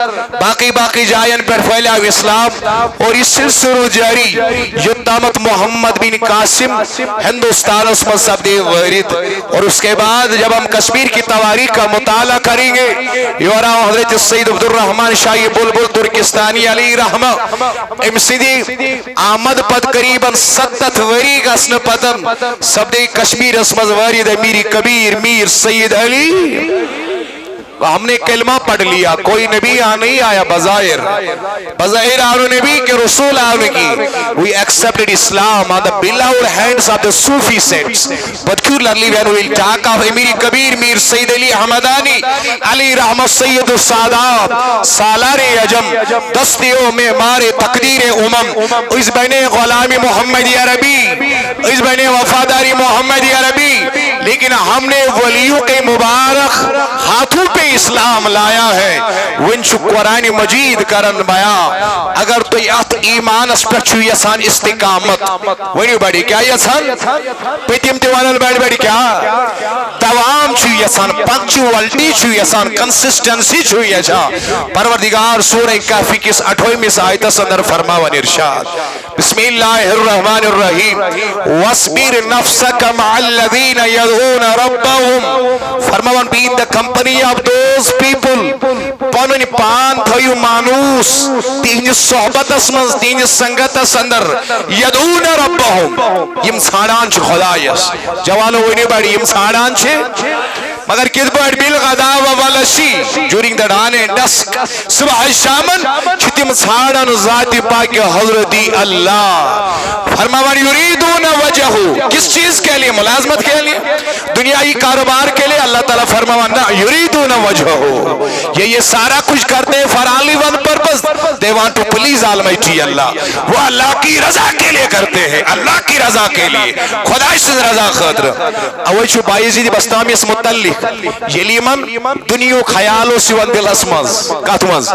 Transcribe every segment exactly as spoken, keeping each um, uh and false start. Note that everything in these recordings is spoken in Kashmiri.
باقی باقی جائن پٮ۪ٹھ پھیلیو اسلام، اور یہ سلسلہ جاری یوٚتامَتھ محمد بن قاسم ہندوستانس منٛز سپدے وٲرِد، اور اس کے بعد جب ہم کشمیر کی تواریخ کا مطالعہ کریں گے، یورا حضرت سید عبدالرحمن شاہی بلبل ترکستانی علیہ رحمہ، أمۍ سٕنٛدِ آمد پتہٕ قریباً ستتھ ؤری گژھنہٕ پتہٕ سپدے کشمیرس منٛز وٲرِد امیر کبیر میر سید علی۔ ہم نے کلمہ پڑھ لیا، کوئی نبی آ نہیں آیا بظاہر، بظاہر آنو نبی کے رسول آنو کی۔ We accepted Islam on the beloved hands of the Sufi saints. Particularly when we talk of امیر کبیر میر سید علی احمدانی علیہ رحمت سید السادات، سالار عجم، دستی و معمار تقدیر امم، از بین غلام محمد عربی، از بین وفاداری محمد عربی، لیکن ہم نے ولیوں کے مبارک ہاتھوں پہ اسلام لایا ہے۔ وۄنۍ چھُ قرآن مجید کران بیان، اگر تُہۍ اتھ ایمانس پٮ۪ٹھ چھِو یژھان استقامت، ؤنِو بڑِ کیٛاہ یژھان؟ پٔتِم تہِ ونن بڑِ بڑِ کیٛاہ؟ دوام چھُ یژھان، پنکچویلٹی چھُ یژھان، کنسسٹنسی چھُ یژھان۔ پروردگار سورہ کہف کِس اٹھووُہمِس آیتس اندر فرماوان ارشاد، بسم اللہ الرحمن الرحیم، واصبر نفسک مع الذین یدعون ربهم، فرماوان، be in the company of those people، پنن پان تھٲیِو مانوس تہنٛدِس صحبتس منٛز، تہنٛدِس سنگتس اندر، یدعون ربهم، یم ژھانڈان چھِ خدایس۔ جوانو ؤنِو بڑِ، یم ژھانڈان چھِ، مگر کِتھ پٲٹھۍ؟ بالغداۃ والعشی، during the dawn and dusk، صبح شامن چھِ تِم ژھانڈان ذاتِ پاکِ حضرتِ اللہ۔ فرماوان، یریدون وجہہ، کس چیز کے لیے؟ ملازمت کے لیے، دنیائی کاروبار کے لیے؟ اللہ تعالیٰ فرماوان، نہ، یریدون وجہہ، یہ یہ سارا کچھ کرتے ہیں for only one purpose، they want to please Almighty Allah، وہ اللہ کی رضا کے لیے کرتے ہیں، اللہ کی رضا کے لیے، خدا سٕنٛز رضا خٲطرٕ۔ اوے چھُ بایزید بستامیس متعلق، ییٚلہِ یِمن دُنیہُک خیال اوس یِوان دِلس منٛز، کتھ منٛز؟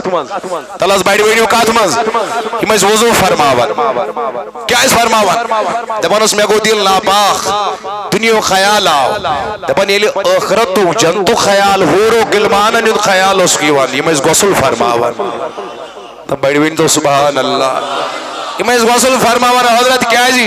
تلس بڑِ ؤنِو کتھ منٛز؟ یِم ٲسۍ وضو فرماوان۔ کیٛاہ ٲسۍ فرماوان؟ دپان اوس، مےٚ گوٚو دِل ناپاک، دُنیہُک خیال آو۔ دپان ییٚلہِ ٲخرتُک، جنتُک خیال، حورو غلمانن ہُنٛد خیال اوس یِوان، یِم ٲسۍ غسل فرماوان۔ تہٕ بڑِ ؤنۍ تو سبحان اللہ۔ یِم ٲسۍ غسل فرماوان، حضرت کیٛازِ؟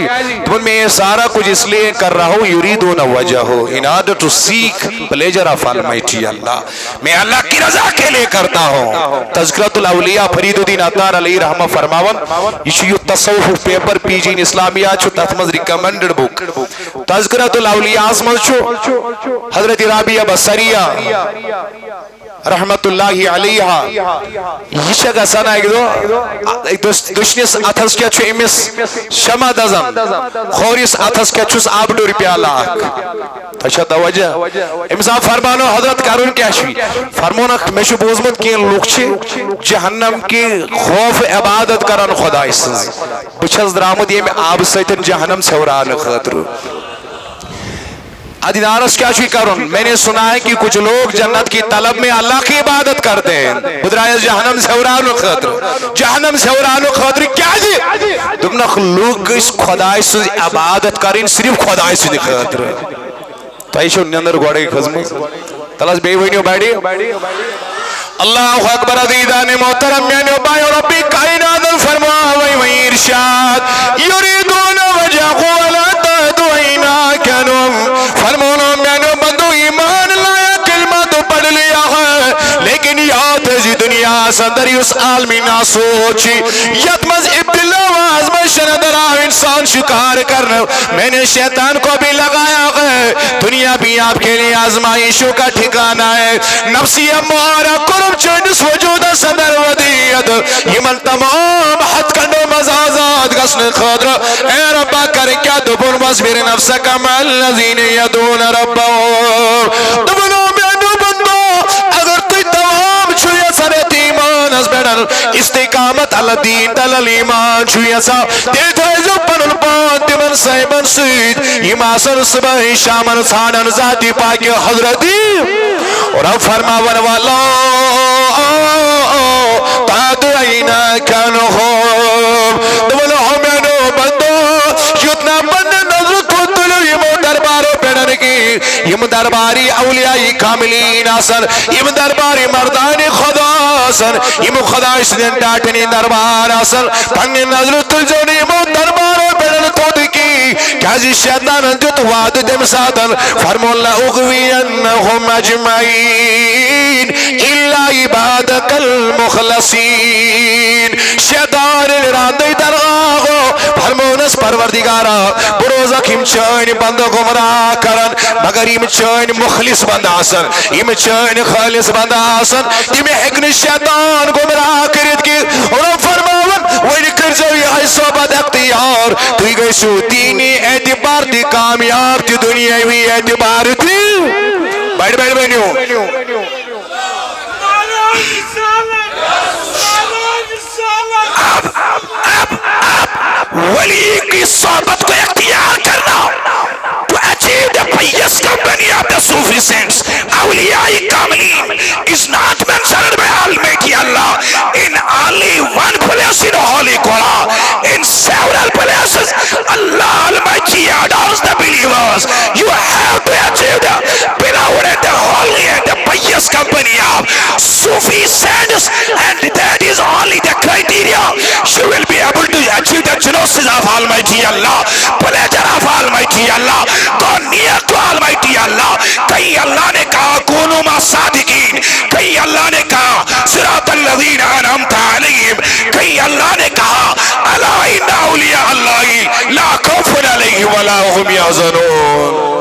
دوٚپُن، میں یہ سارا کچھ اس لیے کر رہا ہوں، یریدون وجہہ، in order to seek pleasure of Almighty Allah۔ میں اللہ کی رضا کے لیے کرتا ہوں۔ تذکرۃ الاولیاء فرید الدین عطار علیہ رحمہ فرماوان، یہ چھُ یُتھ تصوف پیپر پی جی ان اسلامیات چھُ، تتھ منٛز recommended book۔ تذکرۃ الاولیاء ہس منٛز چھُ حضرت رابعہ بصریہ رحمت اللہ علیہ، یہ چھےٚ گژھان اکہِ دۄہ، أکۍ دۄہ دٔچھنِس اتھس کیٛاہ چھُ أمِس شمع دزان، کھوورِس اتھس کیٛاہ چھُس آبہٕ ڈوٚرۍ پیالہٕ اکھ۔ تۄہہِ چھا توجہ؟ أمِس آو فرماونہٕ، حضرت کرُن کیٛاہ چھُ؟ فرمونکھ، مےٚ چھُ بوٗزمُت کینٛہہ لُکھ چھِ جہنم کہِ خوف عبادت کران خدایہِ سٕنٛز۔ بہٕ چھَس درٛامُت ییٚمہِ آبہٕ سۭتۍ جہنم ژھٮ۪وراونہٕ خٲطرٕ۔ ادینارس کیا چھُے کرُن؟ میں نے سنا ہے کہ کچھ لوگ جنت کی طلب میں اللہ کی عبادت کرتے ہیں۔ بہٕ درٛایس جہنم ژھٮ۪وراونہٕ خٲطرٕ۔ جہنم ژھٮ۪وراونہٕ خٲطرٕ کیٛازِ؟ دوٚپنکھ، لوٗکھ گٔژھۍ خۄداے سٕنٛز عبادت کرٕنۍ، صرف خۄداے سٕنٛدِ خٲطرٕ۔ تۄہہِ چھو نیٚنٛدٕر گۄڈَے کھٔژمٕژ۔ تَلہٕ حظ بیٚیہِ ؤنِو بڑِ۔ اللہ اکبر، عزیزان محترم، میانیو بایو، رب کائنات فرماوے وۄنۍ ارشاد، یریدون وجهه ولا تعد عیناک عنهم۔ فرمونا، میانیو بندو، ایمان لایا، کلمہ تو پڑھ لیا ہے، لیکن یاد ہے جی دنیا اندر اس عالمی ناسوچی، یتھ منز ابتلا و آزمائش اندر آو انسان شکار کرنا، میں نے شیطان کو بھی لگایا ہے، دنیا بھی آپ کے لیے آزمائشوں کا ٹھکانہ ہے۔ نفسی امارہ کرم چٲنِس وجودس اندر ودیت، یمن تمام ہتھ کنڈو منز آزاد گژھنہٕ خٲطرٕ۔ اے ربا، کر کیا دوٚپُن، واصبر نفسک مع الذین یدعون ربهم۔ دوٚپُن، او میانیو بندو، اگر تُہۍ تمام چھِو یژھان یتھ ایمانس پٮ۪ٹھ استقامت علی الدین علی الایمان چھِو یژھان، تیٚلہِ تھٲیزیو پنُن پان تِمن صٲحبن سۭتۍ، یِم آسن صبحٲے شامن ژھانڈان ذاتِ پاکِ حضرت۔ اور اب فرماون والا، تعد عیناک عنهم۔ دوٚپُن، ہو میانیو بندو، یوٚت نہٕ پننہِ نظرِ تُل تُلِو یِمو دربارو پٮ۪ٹھ کِہیٖنۍ۔ یِم درباری اولیاء کاملین آسن، یِم درباری مردان خدا آسان، یِم خۄداے سٕنٛدٮ۪ن ٹاٹھٮ۪ن ہٕنٛدۍ دربار آسان، پننہِ نظرِ تُلزیو نہٕ یِمو دربارو پٮ۪ٹھ تھوٚد کِہیٖنۍ، کیٛازِ شیطانن دیُت وعدٕ تَمہِ ساتہٕ، فرموو، "لَأُغْوِيَنَّهُمْ أَجْمَعِينَ إِلَّا عِبَادَكَ الْمُخْلَصِينَ۔" شیطان ییٚلہِ راتھٕے درغا گوٚو، فرموونس، "پروردگارا، بہٕ روزکھ یِم چٲنۍ بندٕ گمراہ کران، مگر یِم چٲنۍ مُخلص بندٕ آسن، یِم چٲنۍ خٲلص بندٕ آسن، تِم ہیٚکہِ نہٕ شیطان گمراہ کٔرِتھ کینٛہہ۔" رۄب فرماوان، "وۄنۍ کٔرۍزیو یِہوٚے صحبت اختیار، تُہۍ گٔژھِو دیٖنی اعتبار تہِ کامیاب تہِ دُنیٲوی اعتبار تہِ۔" بڑِ بڑِ ؤنِو۔ ولی کی صحبت کو اختیار کرنا، to achieve the highest company of the Sufi saints, اولیاء کاملین is not mentioned by Almighty Allah in only one place in Holy Quran. In several places, Allah Almighty adores the believers. You have to achieve the beloved and the holy and the pious company of Sufi saints, and that is only the criteria you will be able to achieve the genosis of Almighty Allah, pleasure of Almighty Allah, go near to Almighty Allah. کہیں اللہ نے کہا، "کونوا مع الصادقین"، کہیں اللہ نے کہا، "صراط الذین انعمت علیہم"، کہیں اللہ نے کہا، "الا ان اولیاء اللہ لا خوف علیہم ولا هم یحزنون"۔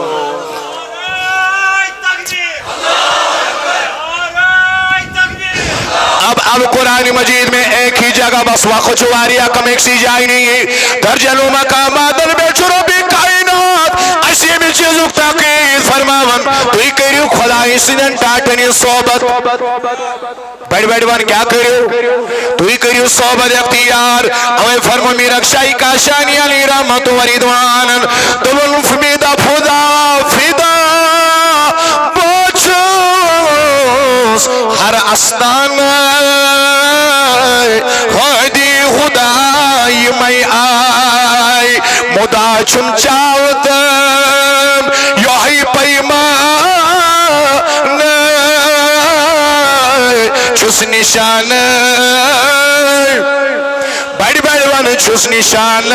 اب اب قرآن مجید میں ایک ہی جگہ، بس وقت چھُ واریاہ کم، أکسٕے جایہِ نہٕ یہِ۔ درجن و مقاماتن پٮ۪ٹھ چھُ رۄبِ کائنات اَسہِ ییٚمہِ چیٖزُک تاکید فرماوان، تُہۍ کٔرِو خۄدایہِ سٕنٛدٮ۪ن ٹاٹھٮ۪ن ہٕنٛز صحبت۔ بڑِ بڑِ وَن، کیٛاہ کٔرِو؟ تُہۍ کٔرِو صحبت اختیار۔ اوے فرمو میٖر اکشاہی کاشانی علیہ رحمت و رضوانن، دوٚپُن، فدا فدا، فدا بہٕ چھُس ہر استان ہٲدی خدای مے آے، مُدا چھُم چاوتن یۄہے پیمان چھُس نشان، بڑِ بڑِ وَن، چھُس نشان۔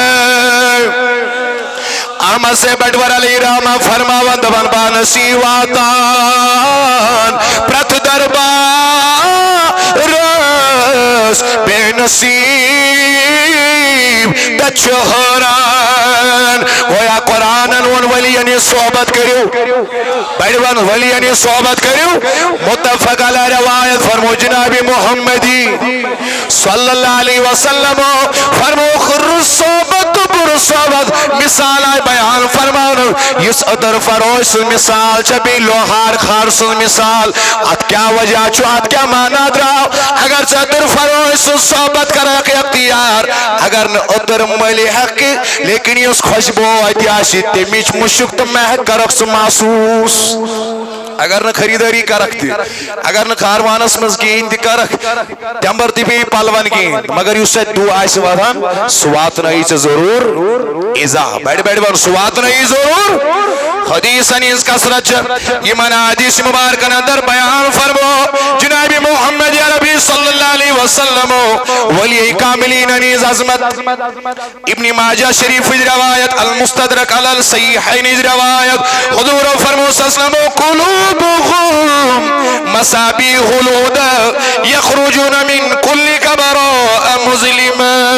احمد صٲب بٹور علیہ رحمہ فرماوان، دپان، پانسی واتان پرٛتھ دربارس بے نصیب تتہِ چھُ حٲران۔ گویا قرآنن ووٚن، ؤلِو یعنی صحبت کٔرِو۔ بڑِ وَن، ؤلِو یعنی صحبت کٔرِو۔ متفق علیہ روایت فرمو جناب محمدی صلی اللہ علیہ وسلم، فرمو، خر صحبت، بُرٕ صحبت۔ مثال آیہِ بیان فرماونہٕ، یُس عطر فروش سٕنٛز مثال چھےٚ، بیٚیہِ لوہار خار سٕنٛز مثال۔ اتھ کیٛاہ وجہ چھُ، اتھ کیٛاہ معنی درٛاو؟ اگر ژٕ عطر فروش سٕنٛز صحبت کرکھ اختیار، اگر نہٕ عطر مٔلۍ ہٮ۪کھ، لیکن یُس خوشبو اتہِ آسہِ، تمِچ مُشک تہٕ مہک کرکھ ژٕ محسوس۔ اگر نہٕ خریدٲری کرکھ تہِ، اگر نہٕ کاروانس منٛز کِہیٖنۍ تہِ کرکھ، تمبر تہِ پیٚیہِ پلون کِہیٖنۍ، مگر یُس اتہِ بو آسہِ وۄتھان، سُہ واتنٲیی ژےٚ ضروٗر ایزا۔ بڑِ بڑِ وَن، سُہ واتنٲیی ضروٗر۔ حدیثن ہٕنٛز کثرت چھےٚ۔ یِمن حدیث مبارکن اندر بیان فرمو جناب محمد عربی صلی اللہ علیہ وسلم، ولی کاملین ہٕنٛز عظمت۔ ابن ماجہ شریف ہٕنٛز روایت، المستدرک علی الصحیحین ہٕنٛز روایت۔ حضور فرمو صلی اللہ علیہ وسلم، قلوبهم مصابیح الہدی یخرجون من کل قبراء مظلمہ۔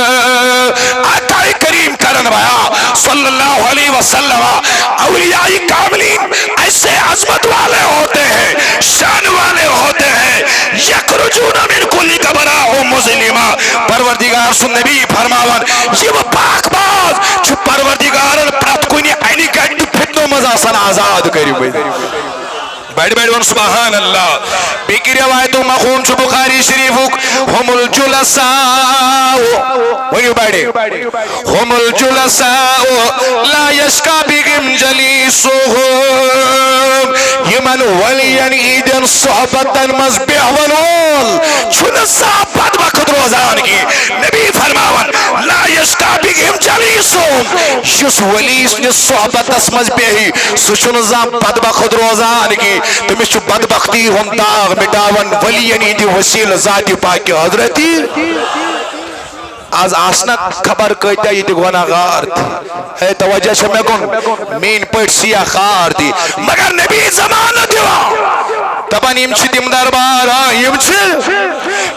آقا کریم کرن بیان صلی اللہ علیہ وسلم، اولیاء کاملین ایسے عظمت والے ہوتے ہیں، شان والے ہوتے ہیں، یخرجون من کل قبراء مظلمہ۔ پروردگار سُنٛد نبی فرماوان، یِم پاک باز چھِ پروردگارن پرٛٮ۪تھ کُنہِ انہِ گٹہِ تہٕ فتنو منٛز آسان آزاد کٔرمٕتۍ۔ بڑِ بڑِ وَن سبحان اللہ۔ بیٚکہِ روایتُک مفہوم چھُ بخاری شریفُک، هم الجلساء۔ ؤنِو بڑِ۔ هم الجلساء لا یشقی بهم جلیسهم۔ یِمن ولین ہٕنٛدٮ۪ن صحبتن منٛز بیہون وول چھُنہٕ زانٛہہ بدبخت روزان کینٛہہ۔ نبی فرماوان، لا یشقی بهم جلیسهم۔ یُس ولی سٕنٛدِس صحبتس منٛز بیٚہہِ، سُہ چھُنہٕ زانٛہہ بدبخت روزان کینٛہہ۔ تٔمِس چھُ بدبختی ہُنٛد داغ مٹاوان ولین ہٕنٛدِ وسیلہٕ ذاتِ پاکہِ حضرتی۔ از آسنہ خبر کۭتیاہ ییٚتہِ گۄناہ گار تہِ۔ ہے، توجہ چھا مےٚ کُن؟ میٲنۍ پٲٹھۍ سیاہ خار تہِ۔ مگر نبی زمانہٕ دِوان۔ دپان یِم چھِ تِم دربار، آ، یِم چھِ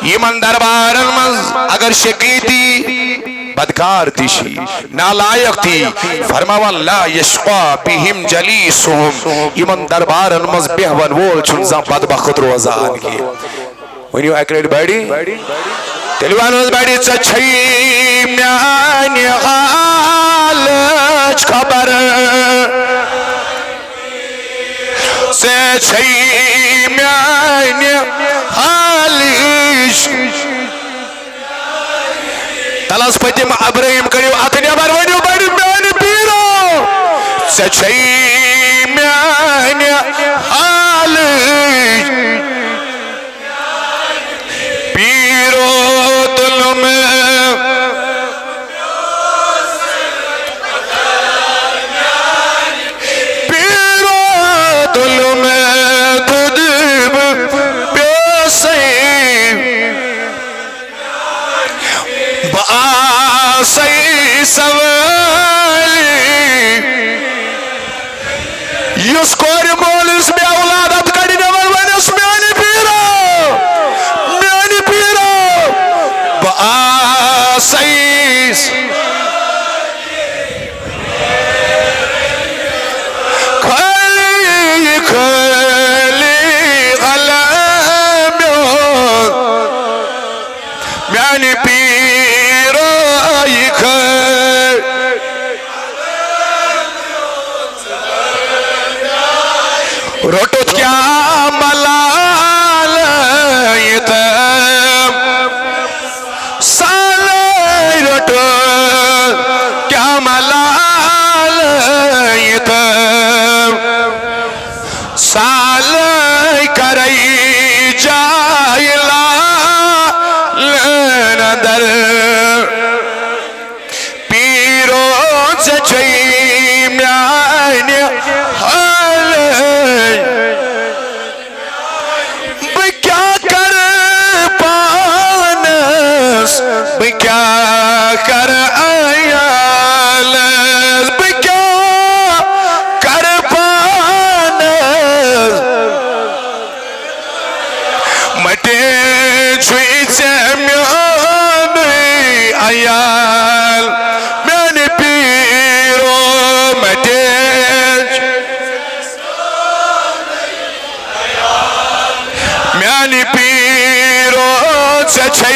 یِمن دربارن منٛز اگر شقی تہِ، بدکار تہِ چھِ، نالایق تہِ۔ فرماوان، لا یشقی بہم جلیسہم۔ یِمن دربارن منٛز بیہون وول چھُنہٕ زانٛہہ بدبخت روزان کینٛہہ۔ ؤنِو اَکہِ لَٹہِ بڑِ۔ تیٚلہِ وَنہٕ حظ بڑِ، ژےٚ چھےٚ میٛانہِ حالٕچ خبر۔ ژےٚ چھےٚ میٛانہِ حالٕچ۔ تَلہٕ حظ پٔتِم ابراہیم کٔرِو اَتھٕ نٮ۪بر، ؤنِو بڑِ، میٛانہِ پیٖرو۔ ژےٚ چھےٚ میٛانہِ حالٕچ پیٖرو تُلُم، پیٖرو تُلُم تھوٚد بہٕ پیوسَے، بہٕ آسَے سوٲلی۔ یُس کورِ مول یُس بے اولاد اَتھ کَڑِ نٮ۪بر، وَنٮ۪س، میٛانہِ پیٖرو، میٛانہِ پیٖرو، بہٕ آسَے خٲلی، خٲلی غلام میون۔ میٛانہِ پیٖرو یہِ خٲر۔ روٚٹُتھ کیٛاہ ملال یہِ تہٕ سالے روٚٹُتھ کیٛاہ ملال یہِ تہٕ سالے کرے جاے لالن اندر۔ پیٖرو ژےٚ چھے میٛانہِ حالٕچ۔ بہٕ کیٛاہ کرٕ پانس، بہٕ کیٛاہ کرٕ عیالس، بہٕ کیٛاہ کرٕ پانس؟ مٹے چھُے ژےٚ میونُے عیال، میانہِ پیٖرو مٹے۔ میانہِ پیٖرو ژےٚ چھے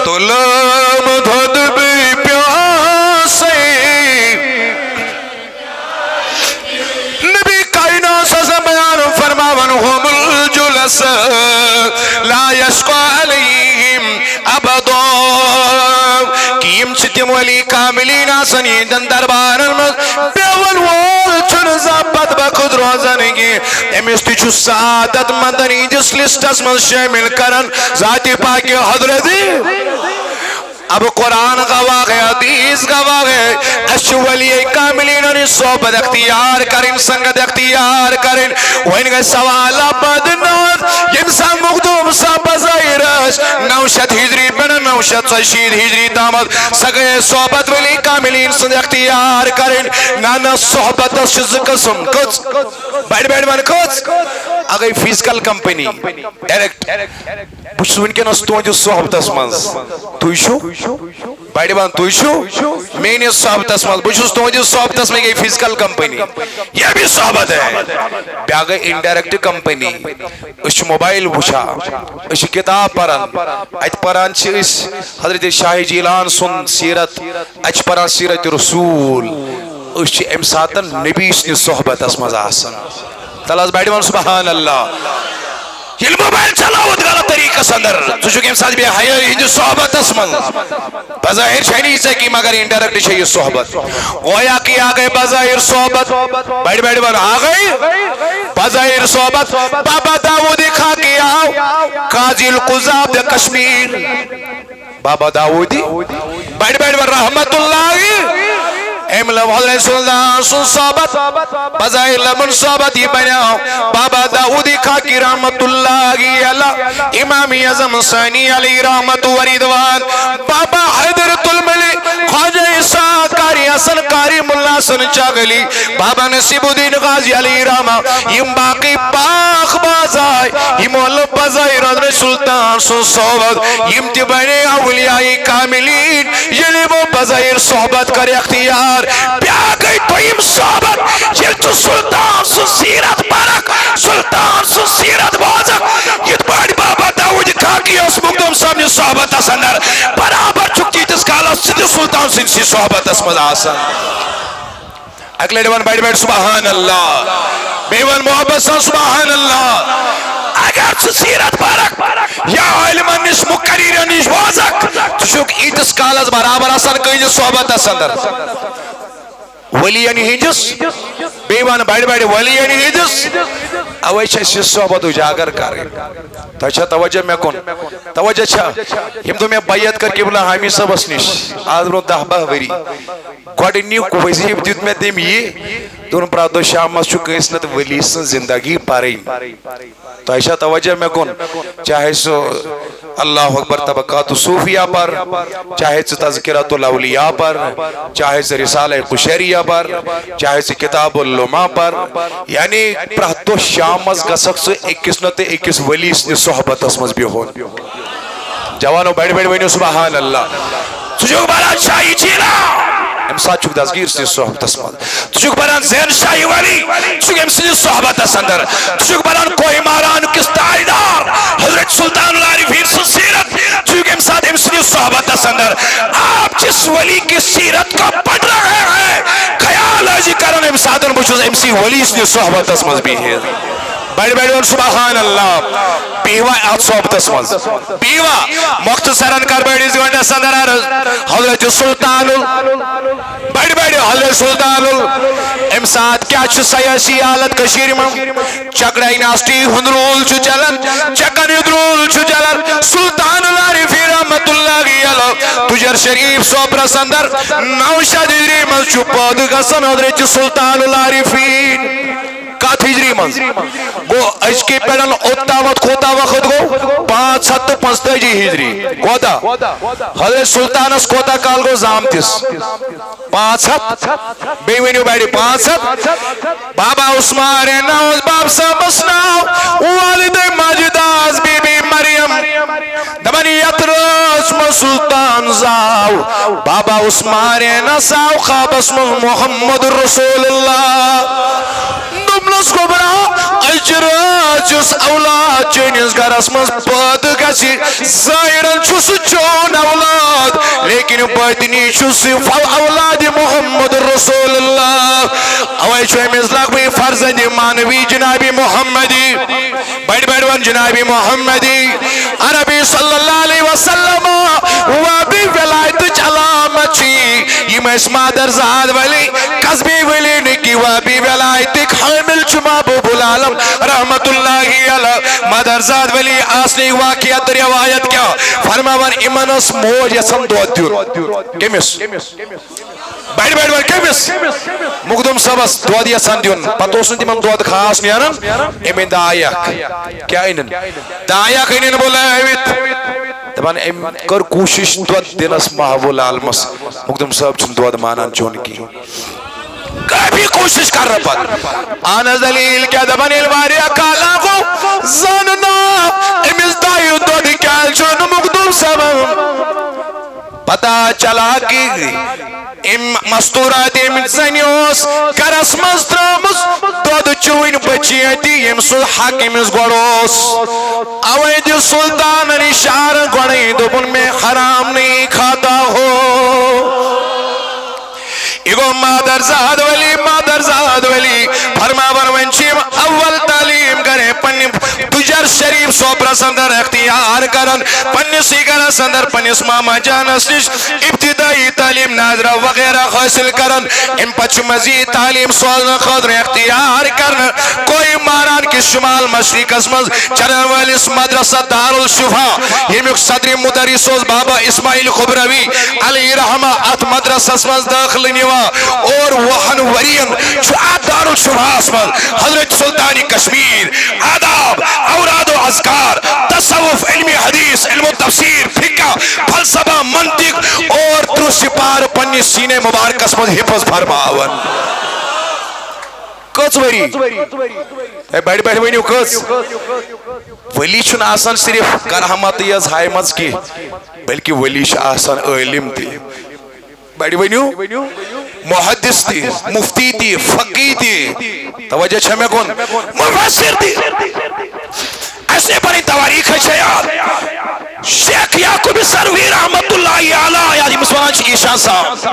تُلُم دۄد بہٕ پیوسَے۔ نبی کائنات صلی اللہ علیہ وسلم بیان فرماوان، "هم الجلساء لا یشقی علیہم ابدا"۔ کہ یِم چھِ تِم ولی کاملین آسان، یِہنٛدٮ۪ن دربارن منٛز بیہون وول چھُنہٕ زانٛہہ بدبخت روزان کینٛہہ۔ أمِس تہِ چھُ سعادت مندن ہٕنٛدِس لسٹس منٛز شٲمِل کران ذاتِ پاکہِ حضرت۔ اب قرآن گواہ ہے، حدیث گواہ ہے، اسہِ چھِ ولی کاملین ہٕنٛز صحبت اختیار کرٕنۍ، سنگت اختیار کرٕنۍ۔ وۄنۍ گژھِ سوال بدنام، ییٚمہِ ساتہٕ مخدوم صاحب بظاہر ٲسۍ نو شیٚتھ ہجری پٮ۪ٹھ نو شیٚتھ ژۄیہِ شیٖتھ ہجری تامَتھ، سۄ گٔیے صحبت ولی کاملین سٕنٛز اختیار کرٕنۍ۔ نہ، نہ، صحبتس چھِ زٕ قٕسم۔ کٔژ؟ بڑِ بڑِ وَن کٔژ؟ اَکھ گٔے فزیکل کمپنی، ڈائریکٹ۔ بہٕ چھُس وٕنکیٚنَس تُہٕنٛدِس صحبتس منٛز۔ تُہۍ چھِو؟ بڑِ وَن، تُہۍ چھِو میٲنِس صحبتس منٛز۔ بہٕ چھُس تُہٕنٛدِس صحبتس منٛز، یہِ گٔے فزیکل کمپنی۔ یہ بھی صحبت ہے۔ بیٛاکھ گٔے انڈائریکٹ کمپنی۔ أسۍ چھِ موبایل وٕچھان، أسۍ چھِ کتاب پران۔ اتہِ پران چھِ أسۍ حضرت شاہ جیلان سُنٛد سیرت، اتہِ چھِ پران سیرت رسول۔ أسۍ چھِ امہِ ساتن نبی سٕنٛدِس صحبتس منٛز آسان۔ تَلہٕ حظ بڑِ وَن سبحان اللہ۔ ییٚلہِ موبایل چلاوُتھ غلط طریٖقس اندر، ژٕ چھُکھ ییٚمہِ ساتہٕ بے حیٲیی ہٕنٛدِس صحبتس منٛز۔ بظاہر چھے نہٕ یہِ ژےٚ کینٛہہ، مگر انڈائریکٹ چھے یہِ صحبت۔ گویا کہ آ گٔے بظاہر صحبت۔ بڑِ بڑِ وَن، آ گٔے بظاہر صحبت۔ بابا داؤد خاکی آو قاضی القضات کشمیر، بابا داؤدی بڑِ بڑِ رحمت اللہ۔ أمۍ لوٚب حضرت سلطان سٕنٛز صحبت، بظاہر لبن صحبت یہِ بنیو بابا داؤدی خاکی رحمت اللہ علیہ، امام اعظم ثانی علیہ رحمت و رضوان۔ بابا حیدر تلملی، خواجہ اسحاق قاری حسن قاری ملا حسن چغلی، بابا نصیب الدین غازی علیہ رحمہ، یِم باقی پاک باز آے، یِمو لوٚب بظاہر حضرت سلطان سٕنٛز صحبت، یِم تہِ بنے اولیاء کاملین۔ ییٚلہِ یِمو بظاہر صحبت کر اختیار، بیٛاکھ گٔے دوٚیِم صحبت، ییٚلہِ ژٕ سلطان سٕنٛز سیرت پرکھ، سلطان سٕنٛز سیرت بوزکھ، یِتھ پٲٹھۍ بابا داؤد خاکی اوس مخدوم صٲبنِس صحبتس اندر، برابر چھُکھ تیٖتِس کالس ژٕ تہِ سلطان سٕنٛدسٕے صحبتس منٛز آسان۔ اکہِ لٹہِ ون بڑِ بڑِ سبحان اللہ، بیٚیہِ ون محبت سان سبحان اللہ۔ اگر ژٕ سیرت پرکھ یا عالمن نِش مقررین نِش بوزکھ، ژٕ چھُکھ ییٖتِس کالس برابر آسان کٲنٛسہِ صحبتس اندر۔ ولی یعنی ہٕنٛدِس، بیٚیہِ ون بڑِ بڑِ ولی یعنی ہٕنٛدِس۔ اوے چھِ اَسہِ یہِ صحبت اجاگر کرٕنۍ۔ تۄہہِ چھا توجہ مےٚ کُن؟ توجہ چھا؟ ییٚمہِ دۄہ مےٚ بیعت کٔر قبلہ حامی صٲبس نِش، آز برونٛہہ دَہ باہ ؤری، گۄڈٕنیُک وظیفہٕ دیُت مےٚ تٔمۍ یہِ، دوٚپُن، پرٛٮ۪تھ دۄہ شامس چھُ کٲنٛسہِ نتہٕ ولی سٕنٛز زندگی پرٕنۍ۔ تۄہہِ چھا توجہ مےٚ کُن؟ چاہے سُہ اللہ اکبر طبقات صوفیہ پر، چاہے ژٕ تذکرۃ الاولیاء پر، چاہے ژٕ رسالہ قشیریہ پر، چاہے ژٕ کتاب اللمعہ پر، یعنی پرٛٮ۪تھ دۄہ شامس گژھکھ ژٕ أکِس نتہٕ أکِس ولی سٕنٛدِس صحبتس منٛز بِہُن۔ جوانو، بڑِ بڑِ ؤنِو سبحان اللہ۔ ژٕ چھُکھ بنان شاہی چیلا، امہِ ساتہٕ چھُکھ دستگیر سٕنٛدِس صحبتس منٛز۔ ژٕ چھُکھ بنان زین شاہی ولی، ژٕ چھُکھ أمۍ سٕنٛدِس صحبتس اندر۔ ژٕ چھُکھ بنان کوہ ماران کِس تاجدار، حضرت سلطان العارفین سٕنٛز سیرت، ژٕ چھُکھ أمۍ ساتہٕ أمۍ سٕنٛدِس صحبتس اندر۔ آپ جس ولی کی سیرت کو پڑھ رہے ہیں، خیال ٲسی کران أمۍ ساتہٕ بہٕ چھُس أمۍ سٕے ولی سٕنٛدِس صحبتس منٛز بِہِتھ۔ بڑِ بڑِ وَن سبحان اللہ۔ بیٖوا اَتھ صحبتس منٛز؟ بیٖوا؟ مختصراً کر بہٕ أڑِس گٲنٛٹس اندر عرض۔ حضرت سلطان ال-، بڑِ بڑِ حضرت سلطان ال-، اَمہِ ساتہٕ کیٛاہ چھُ سیاسی حالت کٔشیٖرِ منٛز؟ چکر ڈائناسٹی ہُنٛد رول چھُ چلان، چکن ہُنٛد رول چھُ چلان۔ سلطان العارفین رحمت اللہ علیہ، تُجر شریف سوپرس اندر نو شیٚتھ ہجری منٛز چھُ پٲدٕ گژھان حضرت سلطان العارفین۔ کتھ ہجری منٛز؟ گوٚو، أزکہِ پٮ۪ٹھ اوٚتامتھ کوٗتاہ وقت گوٚو؟ پانٛژھ ہتھ تہٕ پانٛژتٲجی ہجری۔ کوٗتاہ؟ حضرت سلطانس کوٗتاہ کال گوٚو زامتِس؟ پانٛژھ ہتھ۔ بیٚیہِ ؤنِو بڑِ، پانٛژھ ہتھ۔ بابا عثمان ناو اوس باب صٲبس ناو، والدہ ماجدہ ٲس بی بی مریم۔ دپان یتھ رٲژ منٛز سلطان زاو، بابا عثمان نس آو خوابس منٛز محمد رسول اللہ۔ دوٚپنس گوٚبرا، أزچہِ رٲژ یُس اولاد چٲنِس گرس منٛز پٲدٕ گژھِ، ظٲہرن چھُ سُہ چون اولاد، لیکن باطنی چھُ سُہ فو-، اولاد محمد رسول اللہ۔ اوے چھُ أمِس لقبٕے فرزند معنوی جناب محمدی۔ بڑِ بڑِ ون جناب محمدی۔ عربی صلی اللہ علیہ وسلم وابی ولایتٕچ علامت چھِ یِم ٲسۍ مادر زاد ولی، قصبی ولی نہٕ کینٛہہ، وابی ولایتٕکۍ حٲمل چھِ محبوب العالم رحمت اللہ علیہ۔ مادر زاد ولی آسنٕکۍ واقعہ تہٕ روایت کیٛاہ فرماوان؟ یِمن ٲس موج یژھان دۄد دیُن۔ کٔمِس؟ بڑِ بڑِ وَن کٔمِس؟ مخدوم صٲبس دۄد یژھان دیُن۔ پتہٕ اوس نہٕ تِمن دۄد خاص نیران۔ أمۍ أنۍ دایک۔ کیٛاہ أنِن؟ دایک أنِن بُلٲوِتھ۔ دپان أمۍ کٔر کوٗشِش دۄد دِنس محبوب العالمس۔ مخدوم صٲب چھُنہٕ دۄد مانان چیوٚن کِہیٖنۍ۔ کٲفی کوٗشِش کرنہٕ پتہٕ۔ اہن حظ، دلیل کیٛاہ؟ دپان ییٚلہِ واریاہ کال گوٚو زانُن نا، أمِس دایہِ دۄد کیٛازِ چھُنہٕ مخدوم صٲبن پتہ چلا کہ أمۍ مستورات أمۍ زنہِ اوس گرس منٛز ترٲومٕژ دۄد چوٕنۍ بچی اَتہِ، ییٚمۍ سُنٛد حق أمِس گۄڈٕ اوس۔ اوے دیُت سلطانن اشارٕ گۄڈَے، دوٚپُن، میں حرام نہیں کھاتا ہو۔ یہِ گوٚو مادر زاد ولی، مادر زاد ولی۔ فرماوان وۄنۍ چھِ یِم اول تعلیٖم گرے پننہِ تُجر شریف سوپرس اندر اختیار کران، پننِسٕے گرس اندر پننِس ماما جانس نِش ابتدائی تعلیٖم ناظرہ وغیرہ حٲصِل کران۔ امہِ پتہٕ چھُ مزید تعلیٖم سوزنہٕ خٲطرٕ اختیار کرنہٕ کوئی ماران شمال مشرقس منٛز چلن وٲلِس مدرسہ دارالشفا، ییٚمیُک صدر مدرس اوس بابا اسماعیل خبروی علیہ رحمہ، اتھ مدرسس منٛز دٲخلہٕ نِوان، اور وُہن ؤرین چھُ اتھ دارالشفاہس منٛز حضرت سلطان کشمیر، آداب، اوراد و اذکار، تصوف، علم حدیث، علم تفسیر، فقہ، فلسفہ، منطق اور ترٛہ سپارٕ پننہِ سینے مبارکس منٛز حفظ فرماوان۔ کٔژ ؤری؟ ہے، بڑِ بڑِ ؤنِو کٔژ؟ ولی چھُنہٕ آسان صرف کرامتٕے یٲژ ہایمژ کینٛہہ، بلکہِ ولی چھُ آسان عٲلم تہِ۔ بڑِ ؤنِو، محدث تہِ، مفتی تہِ، فقی تہِ۔ توجہ چھا مےٚ کُن؟ مفسر تہِ۔ اَسہِ نے پنٕنۍ توٲریٖخ چھےٚ یاد۔ شیخ یعقوب سروی رحمت اللہ علیہ، ییٚمِس وَنان چھِ ایشان صاحب،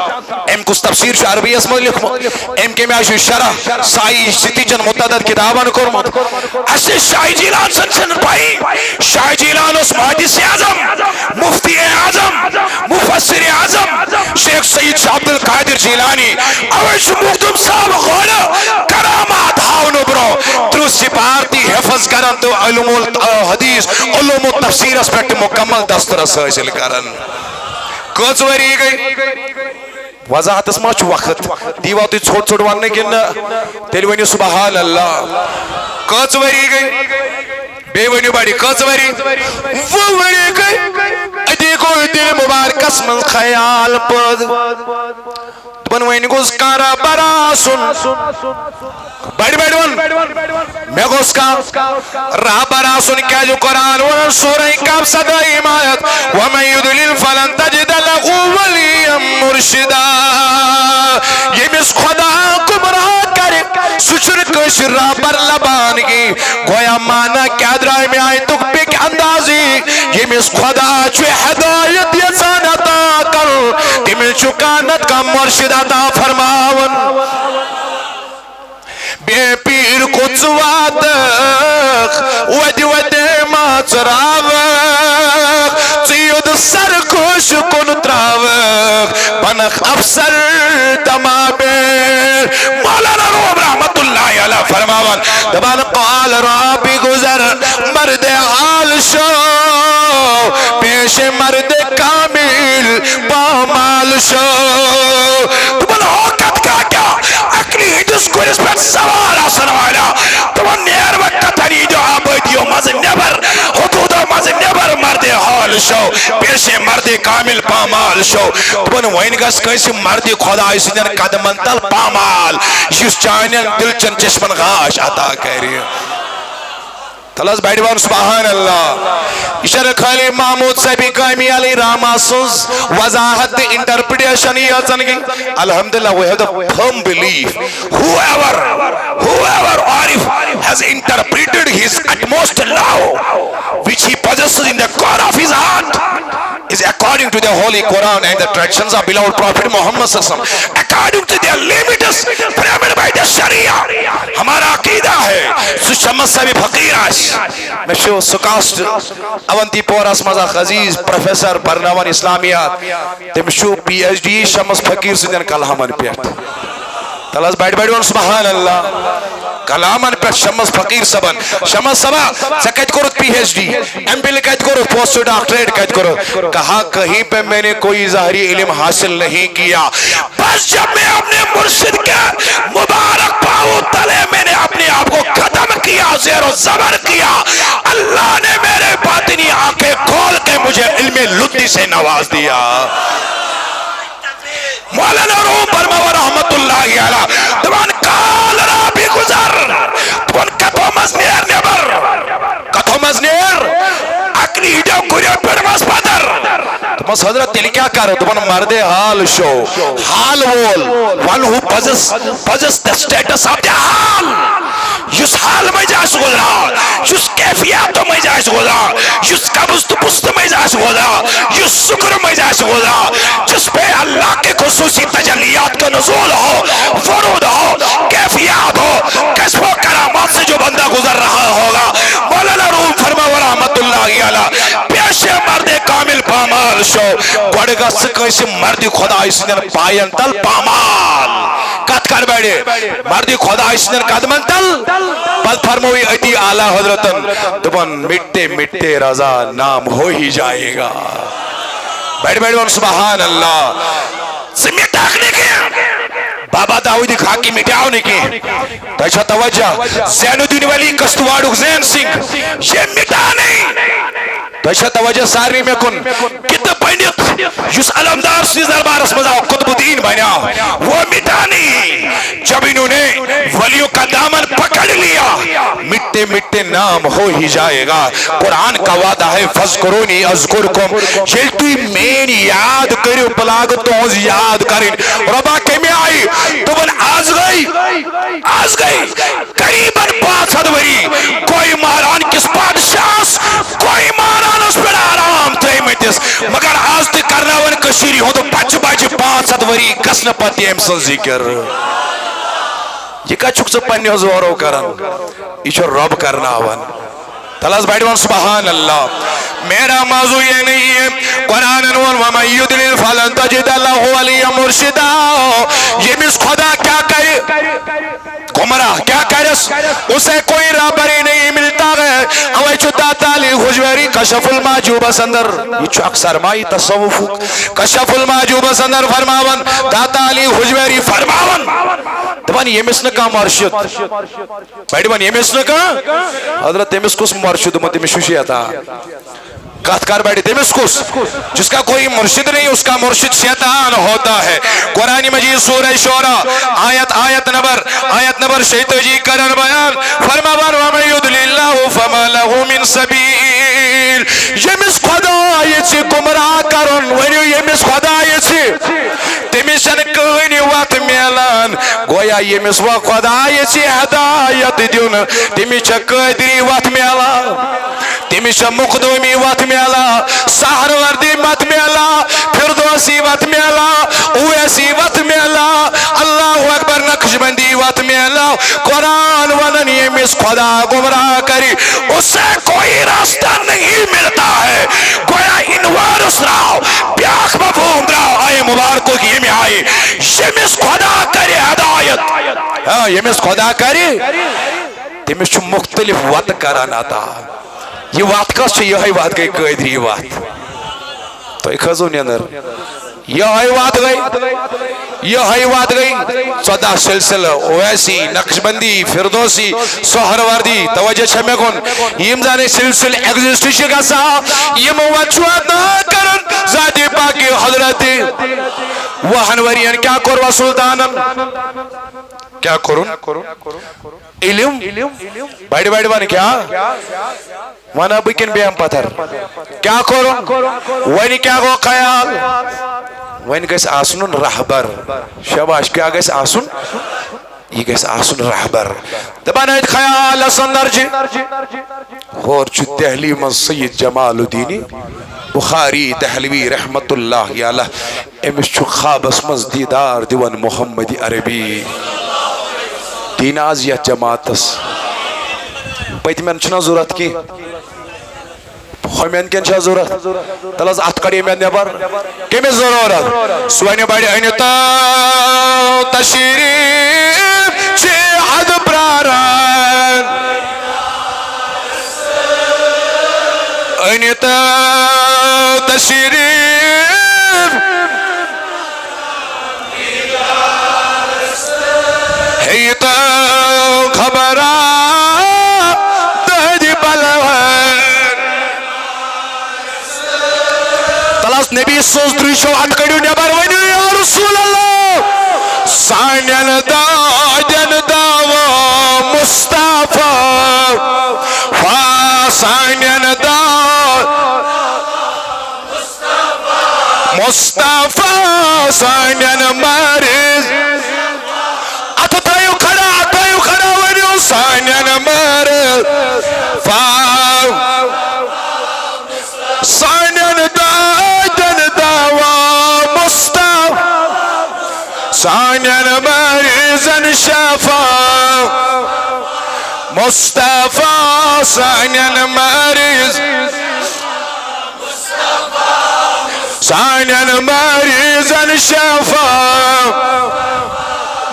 أمۍ کُس تفسیر چھُ عربی یَس منٛز لیوٚکھمُت؟ أمۍ کَمہِ آیہِ چھُ شرح سائی سِتی چٮ۪ن مُتعدد کِتابَن کوٚرمُت؟ اَسہِ شاہ جیلان سٕنٛز چھَنہٕ پَیی۔ شاہ جیلان اوس محدث اعظم، مفتی اعظم، مفسر اعظم، شیخ سید شاہ عبد القادر جیلانی۔ اوے چھُ مخدوم صاحب غٲلہٕ کرامات ہاونہٕ برونٛہہ ترٕٛہ سپار تہِ حفظ کران تہٕ علوم الحدیث، علوم التفسیرس پٮ۪ٹھ تہِ مکمل دسترس حٲصِل کران۔ کٔژ ؤری گٔے؟ وضاحتس ما چھُ وقت؟ دیٖوا تُہۍ ژھوٚٹ ژھوٚٹ وننہٕ کِنہٕ نہ؟ تیٚلہِ ؤنِو سبحان اللہ۔ کٔژ ؤری گٔے؟ بیٚیہِ ؤنِو بڑِ، کٔژ ؤری؟ وُہ ؤری گٔے۔ أتی گوٚو دِلہِ مُبارکس منٛز خیال پٲدٕ۔ دوٚپُن، وۄنۍ گوٚژھ کانٛہہ رہبر آسُن۔ بڑِ بڑِ وَن۔ مےٚ گوٚژھ کانٛہہ رہبر آسُن، کیٛازِ قرآن وَنان سورہ کہف سدٲیِم آیت، وَمَن يُضْلِلْ فَلَن تَجِدَ لَهُ وَلِيًّا مُرْشِدًا۔ ییٚمِس خدا گمراہ کرِ، سُہ چھُنہٕ کٲنٛسہِ رہبر لبان کینٛہہ۔ گویا معنی کیٛاہ درٛاے مےٚ آیتُک بیٚکہِ اندازی؟ ییٚمِس خدا چھُ ہدایت یژھان عطا کرُن، تٔمِس چھُ کانٛہہ نتہٕ کانٛہہ مرشد عطا فرماوان۔ بے پیر کو ژٕ واتکھ، وتہِ وتہِ ما ژٕ راوکھ، ژٕ یوٚد سر کٲنٛسہِ کُن تراوکھ، بنکھ افسر تمام۔ مولانا روم رحمت اللہ علیہ فرماوان، دپان، قال رابی گزر مرد حال شو، پیش مرد کامل پامال شو۔ دوٚپُن، ہو کتھ کا کیا؟ عقلی ہٕنٛدِس گُرِس پٮ۪ٹھ سوار آسن والا۔ دوٚپُن، نیر وۄنۍ کتھن، یہِ دِ آبٲدیو منٛزٕ نٮ۪بر، حدوٗدو منٛزٕ نٮ۪بر مردِ حال شو، پیش مردِ کامل پامال شو۔ دوٚپُن، وۄنۍ گژھ کٲنٛسہِ مردِ خۄداے سٕنٛدٮ۪ن قدمن تل پامال، یُس چانٮ۪ن دِلچن چشمن غاش عطا کرِ۔ تَلہٕ حظ بڑِ وَن سبحان اللہ۔ یہِ چھَنہٕ خٲلی محمود صٲبی کٲمی علی راما سٕنٛز وضاحت تہٕ انٹرپریٹیشن یٲژَن کینٛہہ۔ الحمدللہ، we have the firm belief, whoever, whoever Arif has interpreted his utmost love, which he possesses in the core of his heart, is according to the Holy Quran and the traditions of beloved Prophet Muhammad صلی اللہ علیہ وسلم, according to their limits framed by the Sharia. ہمارا عقیدہ ہے، سُہ شمس صاحب فقیر آسہِ۔ مےٚ چھُ سُہ کاسٹ اونتی پورس منٛز اکھ عزیز پروفیسر پرناوان اسلامیات، تٔمِس چھُ پی ایچ ڈی شمس فقیر سٕنٛدٮ۪ن کلامن پٮ۪ٹھ۔ تَلہٕ حظ بڑِ بڑِ وَن سبحان اللہ۔ کلامن پٮ۪ٹھ شمس فقیر صٲبن۔ شمس صٲبا، ژےٚ کتہِ کوٚرُتھ P H D? M Phil کتہِ کوٚرُتھ؟ پوسٹ ڈاکٹریٹ کتہِ کوٚرُتھ؟ کہا، کہیں پہ میں نے کوئی ظاہری علم حاصل نہیں کیا، بس جب میں اپنے مرشد کے مبارک پاؤں تلے میں نے اپنے آپ کو ختم کیا، زیر و زبر کیا، اللہ نے میرے باطنی آنکھیں کھول کے مجھے علم لدی سے نواز دیا۔ مولانا روم برماوہ رحمت اللہ علیہ دپان، کال رابی گزر، دپان، کتھو منٛز نیر نٮ۪بر، کتھو منٛز نیر، عقلی ہٕنٛدیو گُرٮ۪و پٮ۪ٹھ مس پدر۔ دوٚپمَس، حضرت، تیٚلہِ کیٛاہ کَرو؟ دوٚپُن، مردِ حال شو، حال وول، one who possess, possess the status of the حال۔ یُس حال مٔنٛزۍ آسہِ گُزران، یُس کیفیاتو مٔنٛزۍ آسہِ گُزران، یُس قبض تہٕ بُست مٔنٛزۍ آسہِ گُزران، یُس سُکرٕ مٔنٛزۍ آسہِ گُزران، جس پہ اللہ کے خصوصی تجلیات کا نزول ہو، ورود ہو، کیفیات ہو، کشف و کرامات سے جو بندہ گزر رہا ہوگا، مولانا روم فرماوہ رحمت اللہ علیہ، پیش مرد کامل پامال شو، گۄڈٕ گژھ ژٕ کٲنٛسہِ مردِ خۄداے سٕنٛدٮ۪ن پاین تل پامال۔ کتھ کر بڑِ؟ مردِ خدا سٕنٛدٮ۪ن قدمن تل۔ پتہٕ فرمووُے أتی اعلیٰ حضرتن، دوٚپُن، "مٹتے مٹتے رضا نام ہو ہی جائے گا۔" بڑِ بڑِ وَن سبحان اللہ۔ ژٕ مٹاکھ نہٕ کینٛہہ۔ بابا داؤد خاکی مٹیاو نہٕ کینٛہہ۔ تۄہہِ چھا توجہ؟ زین الدین ولی کشتواڑُک زین سنگھ، یہ مٹا نہیں۔ تۄہہِ چھا توجہ سارنٕے مےٚ کُن؟ کِتہٕ بٔنِتھ یُس علمدار سٕنٛدِس دربارس منٛز آو، قطب الدین بنیو، وہ مٹا نہیں۔ جب انہوں نے ولیوں کا دامن پکڑ لیا، مٹتے مٹتے نام ہو ہی جائے گا۔ قرآن کا وعدہ ہے، "فاذکرونی اذکرکم"۔ ییٚلہِ تُہۍ میٲنۍ یاد کٔرِو، بہٕ لاگہٕ تُہنٛز یاد کرٕنۍ۔ رۄبا کَمہِ آیہِ؟ دوٚپُن، آز گٔے، آز گٔے قریباً پانٛژھ ہتھ ؤری کوہی ماران کِس بادشاہس، کوہی مارانس پٮ۪ٹھ آرام ترٲومٕتِس، مگر آز تہِ کرناون کٔشیٖرِ ہُنٛد بچہِ بچہِ پانٛژھ ہتھ ؤری گژھنہٕ پتہٕ تہِ أمۍ سٕنٛز ذِکر۔ یہِ کتہِ چھُکھ ژٕ پننہِ زورو کران؟ یہِ چھُ رۄب کرناوان۔ تلس بڑِ وَن سبحان اللہ۔ میرا موضوع یہ نہیں ہے۔ قرآن ووٚن، "ومن یضلل فلن تجد لہ ولییا مرشدا"۔ ییٚمِس خدا کیٛاہ کرِ؟ گمراہ کیٛاہ کرس؟ اسے کوئی رہبری نہیں ملتا ہے۔ اوے چھُ داتا علی حجویری کشف المحجوبس اندر، یہِ چھُ اکھ سرمایہ تصوفُک، کشف المحجوبس اندر فرماوان، داتا علی حجویری فرماوان، دپان، ییٚمِس نہٕ کانٛہہ مرشد، بڑِ وَن، ییٚمِس نہٕ کانٛہہ، حضرت، تٔمِس کُس مرشد دوٚپمُت، تٔمِس چھُ شیطان۔ کتھ کر بڑِ، تٔمِس کُس؟ جس کا کوئی مرشد نہیں، اس کا مرشد شیطان ہوتا ہے۔ قرآن مجید سورہ شعراء، آیت، آیت نمبر، آیت نمبر شیتٲجی کرن بیان، فرماوان، "ومن یضلل اللہ فما لہ من سبیل"۔ ییٚمِس خدا یژھِ گمراہ کرُن، ؤنِو، ییٚمِس خدا یژھِ، تٔمِس چھنہٕ کٕہٕنۍ وتھ میلان۔ گویا ییٚمِس وۄنۍ خدا یژھِ ہدایت دیُن، تٔمِس چھےٚ قٲدری وتھ میلان، تٔمِس چھےٚ مخدومی وتھ میلان، سہروردی وتھ میلان، فردوسی وتھ میلان، اویسی وتھ میلان، اللہ اکبر، نقشبندی وتھ میلان۔ قرآن ونان، ییٚمِس خدا گمراہ کرِ، اسے کوئی راستہ نہیں ملتا ہے۔ گویا انوارس راو، بیاکھ مفہوم درٛاو آیہِ مبارکُک ییٚمہِ آیہِ، ییٚمِس خدا کرِ ہدایت۔ آ، ییٚمِس خدا کرِ، تٔمِس چھُ مختلف وتہٕ کران عطا۔ یہِ وتھ کۄس چھِ؟ یِہوٚے وتھ گٔے قٲدری وتھ۔ تُہۍ کھٲژٕو نیٚنٛدٕر۔ یِہوٚے وتھ گٔے، یِہوٚے وتھ گٔے۔ ژۄداہ سلسلہٕ، اویسی، نقشبندی، فردوسی، سہروردی، توجہ چھا مےٚ کُن؟ یِم زن سلسلہٕ exist چھِ گژھان، یِمو وتھ چھُ عطا کران ذاتِ پاکِ حضرت۔ وُہن ؤرین کیٛاہ کوٚر وۄنۍ سلطانن؟ کیٛاہ کوٚرُن؟ علم۔ بڑِ بڑِ ون کیٛاہ؟ ونہٕ بہٕ کِنہٕ بیٚہم پتھر؟ کیٛاہ کوٚرُن؟ وۄنۍ کیٛاہ گوٚو خیال؟ وۄنۍ گژھِ آسُن رہبر۔ شاباش، کیٛاہ گژھِ آسُن؟ یہِ گژھِ آسُن رہبر۔ دپان أتھۍ خیالس اندر چھِ، ہور چھُ دہلی منٛز سید جمال الدین بخاری دہلوی رحمت اللہ علیہ، أمِس چھُ خوابس منٛز دیٖدار دِوان محمد عربی۔ دیٖن آز یتھ جماعتس پٔتمٮ۪ن چھُنہ ضروٗرت کینٛہہ، ہُمٮ۪ن کٮ۪ن چھا ضروٗرت؟ تَلہٕ حظ اتھ کڑِ مےٚ نٮ۪بر۔ کٔمِس ضروٗرت؟ سُہ ونہِ بڑِ أنِو تو تشریف چھِ حد پراران۔ أنِو تو تشریف ہے تو خبرا تہدِ پلون۔ تَلہٕ حظ نبی سٕنٛز درٕے چھو، اَتھ کٔڑِو نٮ۪بر، ؤنِو یا رسول اللہ۔ سانٮ۪ن دادٮ۪ن دعوا مصطفیٰ، فا سانٮ۪ن دا مصطفیٰ سانٮ۪ن مریض۔ اَتھٕ تھٲیِو کھڑا، اَتھٕ تھٲیِو کھڑا، ؤنِو سانٮ۪ن مریض۔ فا سانٮ۪ن دادٮ۪ن دوا مصطفیٰ، سانٮ۪ن مریضن شفا۔ مصطفیٰ سانٮ۪ن مریض، سانٮ۪ن مریضن شفا۔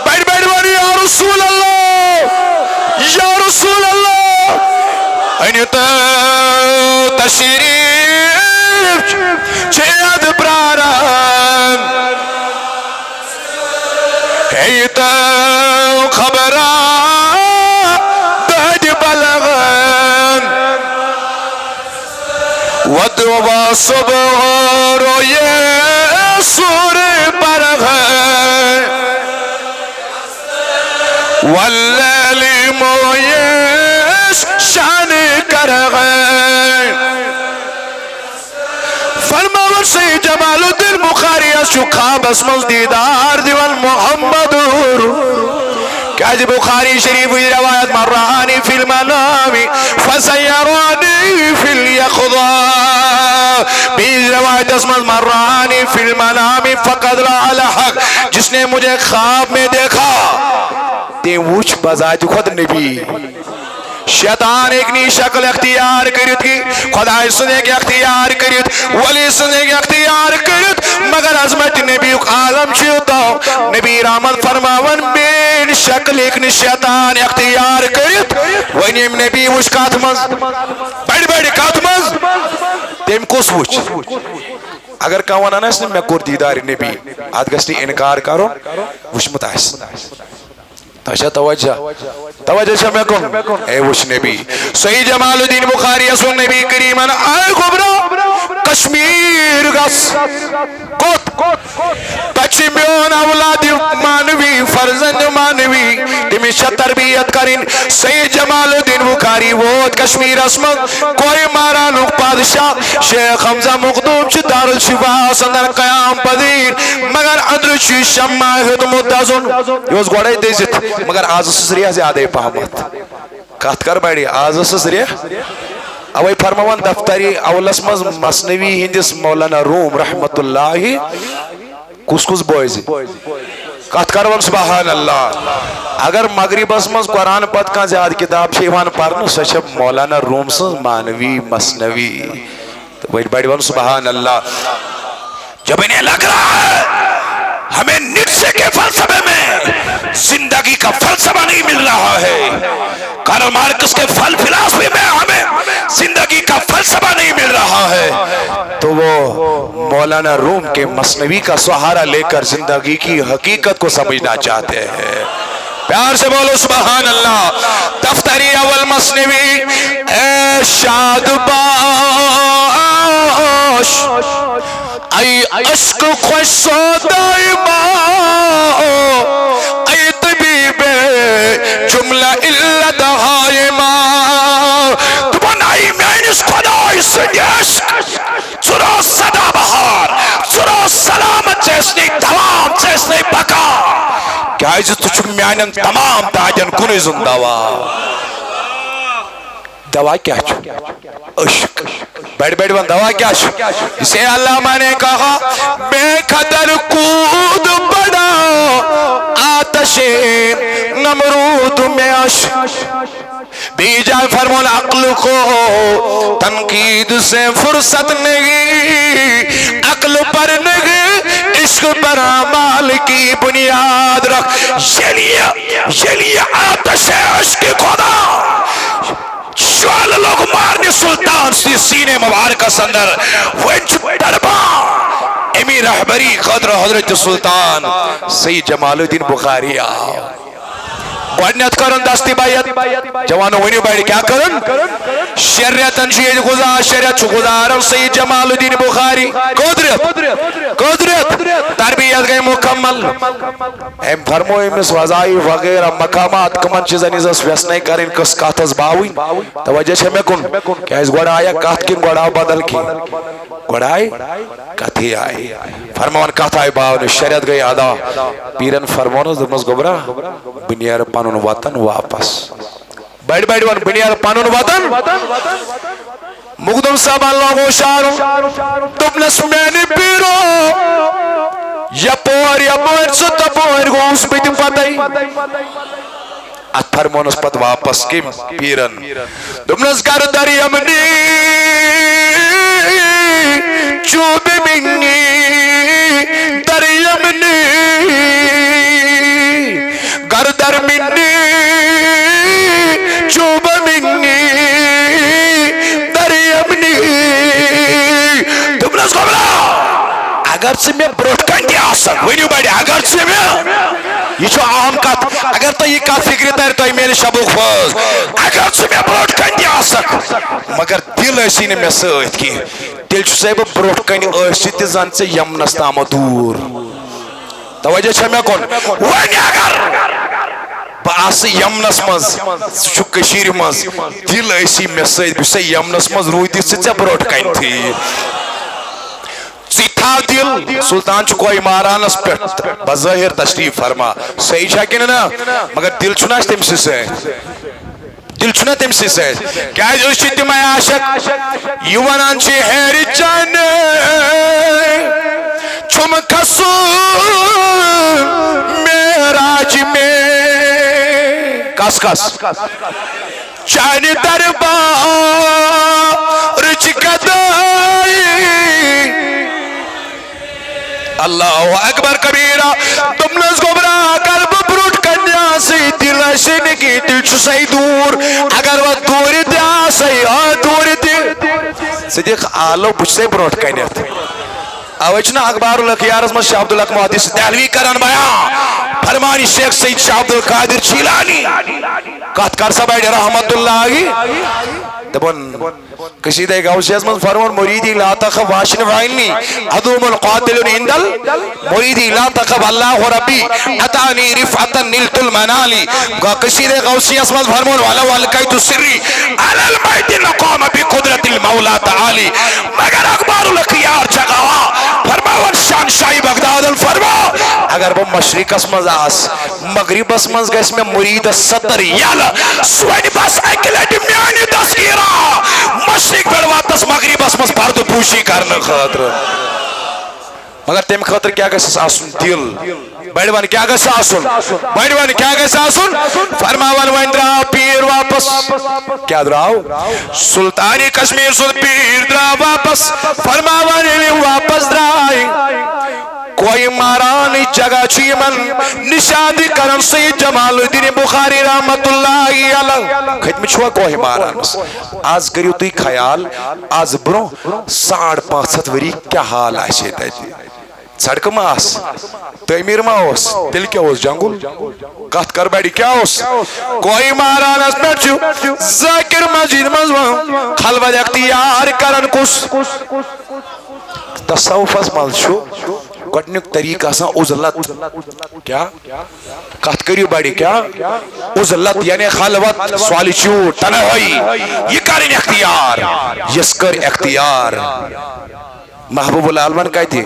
بڑِ رسول اللہ، یا رسول اللہ، أنِو تو تشریف، چھِ یاد پراران۔ ہے تو خبرا دۄدِ بلغن۔ ودوا صبح رویے سور برغن۔ واللیل مویش شان کرغن۔ فرماوان سید جمال الدین بخاری اس چھُ خوابس منٛز دیدار دِوان محمد۔ کیازِ بخاری شریفٕچ روایت، من رآنی فی المنام فسیرانی فی الیقظہ۔ بیٚیِس روایتس منٛز، من رآنی فی المنام فقد رأى الحق، جس نے مجھے خواب میں دیکھا، تٔمۍ وُچھ بذات خود نبی۔ شیطان ہیٚکہِ نہٕ یہِ شکل اختیار کٔرِتھ کینٛہہ، خۄداے سٕنٛز ہیٚکہِ اختیار کٔرِتھ، ولی سٕنٛز ہیٚکہِ اختیار کٔرِتھ، مگر عظمت نبی یُک عالم چھُ یوٗتاہ۔ نبی رحمت فرماوان، میٲنۍ شکل ہیٚکہِ نہٕ شیطان اختیار کٔرِتھ۔ وۄنۍ ییٚمۍ نبی وٕچھ کتھ منٛز؟ بڑِ بڑِ کتھ منٛز؟ تٔمۍ کُس وٕچھ؟ اگر کانٛہہ ونان آسہِ نہٕ، مےٚ کوٚر دیٖدارِ نبی، اتھ گژھِ نہٕ انکار کرُن، وٕچھمُت آسہِ۔ تۄہہِ چھا توجہ؟ توجہ چھا مےٚ کُن؟ اے وٕچھ نبی۔ سید جمال الدین بخاری یس ووٚن نبی کریمن، اے گوٚبرا، کشمیر گژھ۔ کوٚت؟ تتہِ چھُ میون اولاد معنوی، فرزند معنوی، تٔمِس چھےٚ تربیت کرٕنۍ۔ سید جمال الدین بخاری ووت کشمیرس منٛز، کوہی مارانُک بادشاہ شیخ حمزہ مخدوم چھُ دارالشفاہس اندر قیام پذیر، مگر أنٛدرٕ چھُ یہِ شمع ہیوٚتمُت دزُن۔ یہِ اوس گۄڈے دٔزِتھ، مگر از ٲسٕس ریح زیادے پہمتھ۔ کتھ کر بڑِ، از ٲسٕس ریح۔ اوے فرماوان دفتری اولس منٛز مثنوی ہٕنٛدِس مولانا روم رحمت اللہ کُس کُس بوزِ؟ کتھ کر وَن سبحان اللہ۔ اگر مغربس منٛز قرآن پتہٕ کانٛہہ زیادٕ کتاب چھِ یِوان پرنہٕ، سۄ چھےٚ مولانا روم سٕنٛز معنوی مثنوی۔ تہٕ وۄنۍ بڑِ وَن سبحان اللہ۔ جب انہیں لگ رہا ہے ہمیں نیچے کے فلسفے میں زندگی کا فلسفہ نہیں مل رہا ہے، کارل مارکس کے فل-، فلاسفی میں ہمیں زندگی کا فلسفہ نہیں مل رہا ہے، تو وہ مولانا روم کے مثنوی کا سہارا لے کر زندگی کی حقیقت کو سمجھنا چاہتے ہیں۔ پیار سے بولو سبحان اللہ۔ دفتری اول مثنوی، اے شاد باش، اے عشق خوش سودای ما، اے طبیب جملہ علت های ما۔ دوٚپُن، اے میٲنِس خۄداے سٕنٛدِ عشق، ژٕ روز سدا بہار، ژٕ روز سلامت، ژےٚ ٲسنٕے دوام، ژےٚ ٲسنٕے بقا۔ کیازِ ژٕ چھُکھ میانٮ۪ن تمام دادٮ۪ن کُنُے زوٚن دوا۔ دوا کیٛاہ چھُ؟ عشق۔ بڑِ بڑِ وَن، دوا کیٛاہ چھُ؟ اسے علامہ نے کہا، بے قدر کود پڑا آتش نمرود میں عشق۔ بیٚیہِ جایہِ فرمون، عقل کو تنقید سے فرصت نہیں، عقل پر نہیں، عشق پر اعمال کی بنیاد رکھ۔ ییٚلہِ یہِ، ییٚلہِ یہِ آتش عشق خدا شعلہٕ لوٚگ مارنہِ سلطان سٕنٛدِ سیٖنے مبارکس اندر، وۄنۍ چھُ تڑپان اَمی رہبری خٲطرٕ حضرت سلطان سید جمال الدین بخاری آو۔ گۄڈٕنیتھ کٔرٕن دستہِ بیعت۔ جوانو، ؤنِو بڑِ، کیٛاہ کٔرٕن؟ شےٚ رٮ۪تن چھُ ییٚتہِ گُزار، شےٚ رٮ۪تھ چھُ گُزاران سید جمال الدین بخاری۔ کٔژ رٮ۪تھ؟ کٔژ رٮ۪تھ؟ تربیت گٔے مکمل۔ أمۍ فرموو أمِس وظائف وغیرہ مقامات کٕمن چیٖزن ہٕنٛز ٲس وٮ۪ژھنَے کَرٕنۍ، کٔژ کَتھ ٲس باوٕنۍ۔ توجہ چھےٚ مےٚ کُن؟ کیٛازِ گۄڈٕ آیا کَتھ کِنہٕ گۄڈٕ آو بدل کینٛہہ؟ گۄڈٕ آیہِ کَتھٕے آیہِ۔ فرماوان کَتھ آیہِ باونہٕ، شےٚ رٮ۪تھ گٔے ادا۔ پیٖرن فرموونَس، دوٚپنَس، گوٚبرا، بہٕ نیرٕ پَنُن وطن واپس۔ بڑِ بڑِ وَن، بہٕ نیرٕ پَنُن وطن۔ مخدوم صٲبن لوگُن شارُن۔ دوٚپنَس، میانہِ پیٖرو، یپٲرۍ یپٲرۍ ژٕ تپٲرۍ گوٚوُس بہٕ تہِ پتے۔ اتھ فرمونس پتہٕ واپس کٔمۍ پیٖرن؟ دوٚپنَس، گر در یمنی چوب منی در یمنی، گر در منی، چوب منی، در یمنی۔ دوٚپنس، گوٚبرا، اگر ژٕ مےٚ برٛونٛٹھ کنہِ تہِ آسکھ، ؤنِو بڑِ، اگر ژٕ مےٚ، یہِ چھُ اہم کتھ، اگر تۄہہِ یہِ کتھ فکرِ ترِ، تۄہہِ میلہِ شبُک فٲض۔ اگر ژٕ مےٚ برٛونٛٹھ کنہِ تہِ آسکھ، مگر دِل ٲسی نہٕ مےٚ سۭتۍ کینٛہہ، تیٚلہِ چھُسے بہٕ برٛونٛٹھ کنہِ ٲسِتھ تہِ زن ژےٚ یمنس تامتھ دوٗر۔ توجہ چھا مےٚ کُن؟ وۄنۍ اگر بہٕ آسہٕ یمنس منٛز، ژٕ چھُکھ کٔشیٖرِ منٛز، دِل ٲسی مےٚ سۭتۍ، بہٕ چھُسے یمنس منٛز، روٗدِتھ ژٕ ژےٚ برٛونٛٹھ کنہِ تھٕے۔ ژٕ تھاو دِل، سلطان چھُ کوہِ مارانس پٮ۪ٹھ بظٲہر تشریف فرما، صحیح چھا کِنہٕ نہ؟ مگر دِل چھُنہ اَسہِ تٔمۍ سٕے سۭتۍ۔ دِل چھُنہ تٔمۍ سٕے سۭتۍ؟ کیٛازِ أسۍ چھِ تِمے عاشق، یہِ وَنان چھِ ہیرِ چانہِ چھُم کھسُن معراج میں۔ کس کس؟ چانہِ دربارٕچ گدٲے۔ اللہ اکبر کبیرہ۔ دوٚپنس، گوٚبرا، اگر بہٕ برٛونٛٹھ کنہِ آسے، دِل آسے نہٕ کینٛہہ، دِل چھُسے دوٗر۔ اگر وۄنۍ دوٗرِ تہِ آسے، آ، دوٗرِ تہِ۔ ژٕ دِکھ آلو، بہٕ چھُسے برٛونٛٹھ کنٮ۪تھ۔ اوے چھُنہ اخبار الاخیارس منٛز شاہ عبدالحق محدث دہلوی کران بیان، فرمانی شیخ سید شاہ عبدالقادر جیلانی۔ کتھ کر سا بڑِ رحمت اللہ۔ دپان، قصیدہ غوثیس منٛز فرمون، مریدی لا تخف واشن وعینی، عدو قاتل عند ال-، مریدی لا تخف اللہ ربی، اتانی رفعتا نلت المنالی۔ قصیدہ غوثیس منٛز فرمون، ولو القیت سری علی المیت لقام بقدرت المولا تعالی۔ مگر اخبار الاخیار چھا گواہ، فرماون شہنشاہی بغدادن فرما، اگر بہٕ مشرقس منٛز آس، مغربس منٛز گژھِ مےٚ مریدس ستر یلہٕ، سُہ ونہِ بس اکہِ لٹہِ میانہِ دستگیرا، مشرق پٮ۪ٹھ واتس مغربس منٛز پردٕ پوشی کرنہٕ خٲطرٕ۔ مگر تمہِ خٲطرٕ کیٛاہ گژھس آسُن؟ دِل۔ بڑِ ون کیٛاہ گژھِ آسُن؟ بڑِ ون کیٛاہ گژھِ آسُن؟ فرماون وۄنۍ درٛاو پیٖر واپس۔ کیٛاہ درٛاو؟ سلطان کشمیر سُنٛد پیٖر درٛاو واپس۔ فرماون ییٚلہِ یِم واپس درٛاے، کوہِ مارانٕچ جگہ چھُ یِمن نشاندِ کران سید جمال الدین بخاری رحمت اللہ علیہ۔ کھٔتمٕتۍ چھِوا کوہِ مارانس؟ از کٔرِو تُہۍ خیال، از برونٛہہ ساڑ پانٛژھ ہتھ ؤری کیٛاہ حال آسہِ ہے تتہِ؟ سڑکہٕ ما آسہٕ؟ تعمیٖر ما اوس؟ تیٚلہِ کیٛاہ اوس؟ جنگل۔ کتھ کر بڑِ، کیٛاہ اوس؟ کوہِ مارانس پٮ۪ٹھ چھُ ذاکر مسجد منٛز وۄنۍ خلوت اختیار کران۔ کُس؟ تصوفس منٛز چھُ گۄڈنیُک طریٖقہٕ آسان عزلت۔ کیٛاہ؟ کتھ کٔرِو بڑِ، کیٛاہ؟ عزلت یعنی خلوت، solitude، تنہٲیی۔ یہِ کرٕنۍ اختیار، یۄس کٔر اختیار۔ محبوب العالمن کتہِ؟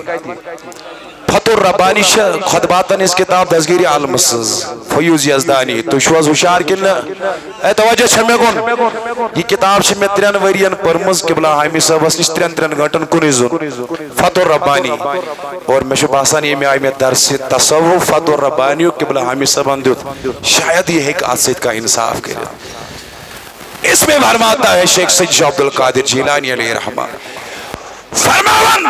فتح الربانی چھِ خطباتن ہٕنٛز کتاب دستگیری عالمہٕ سٕنٛز۔ فیوض یزدانی، تُہۍ چھِو حظ ہُشار کِنہٕ نہٕ؟ اے، توجہ چھا مےٚ کُن؟ یہِ کتاب چھِ مےٚ ترٛٮ۪ن ؤرین پٔرمٕژ قبلہ حامی صٲبس نِش، ترٛٮ۪ن ترٛٮ۪ن گھنٹن کُنُے زوٚن۔ فتح الربانی۔ اور مےٚ چھُ باسان، ییٚمہِ آیہِ مےٚ درسِ تصوف فتح الربانی قبلہ حامی صٲبن دیُت، شاید یہِ ہیٚکہِ اتھ سۭتۍ کانٛہہ انصاف کٔرِتھ۔ اس میں فرماتا ہے شیخ سید شاہ عبدالقادر جیلانی علیہ رحمہ، فرماون،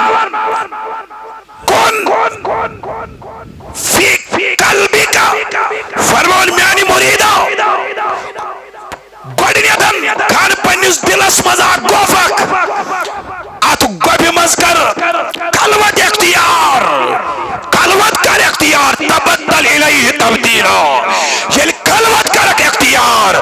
کن فی قلبک، فرماون میانہِ مریدا، گۄڈٕنیتھ کر پننِس دِلس منٛز اکھ گۄپھ اکھ، اتھ گۄپھِ منٛز کر خلوت اختیار، خلوت کر اختیار، تبدل الیہ تبدیلا۔ ییٚلہِ خلوت کرکھ اختیار،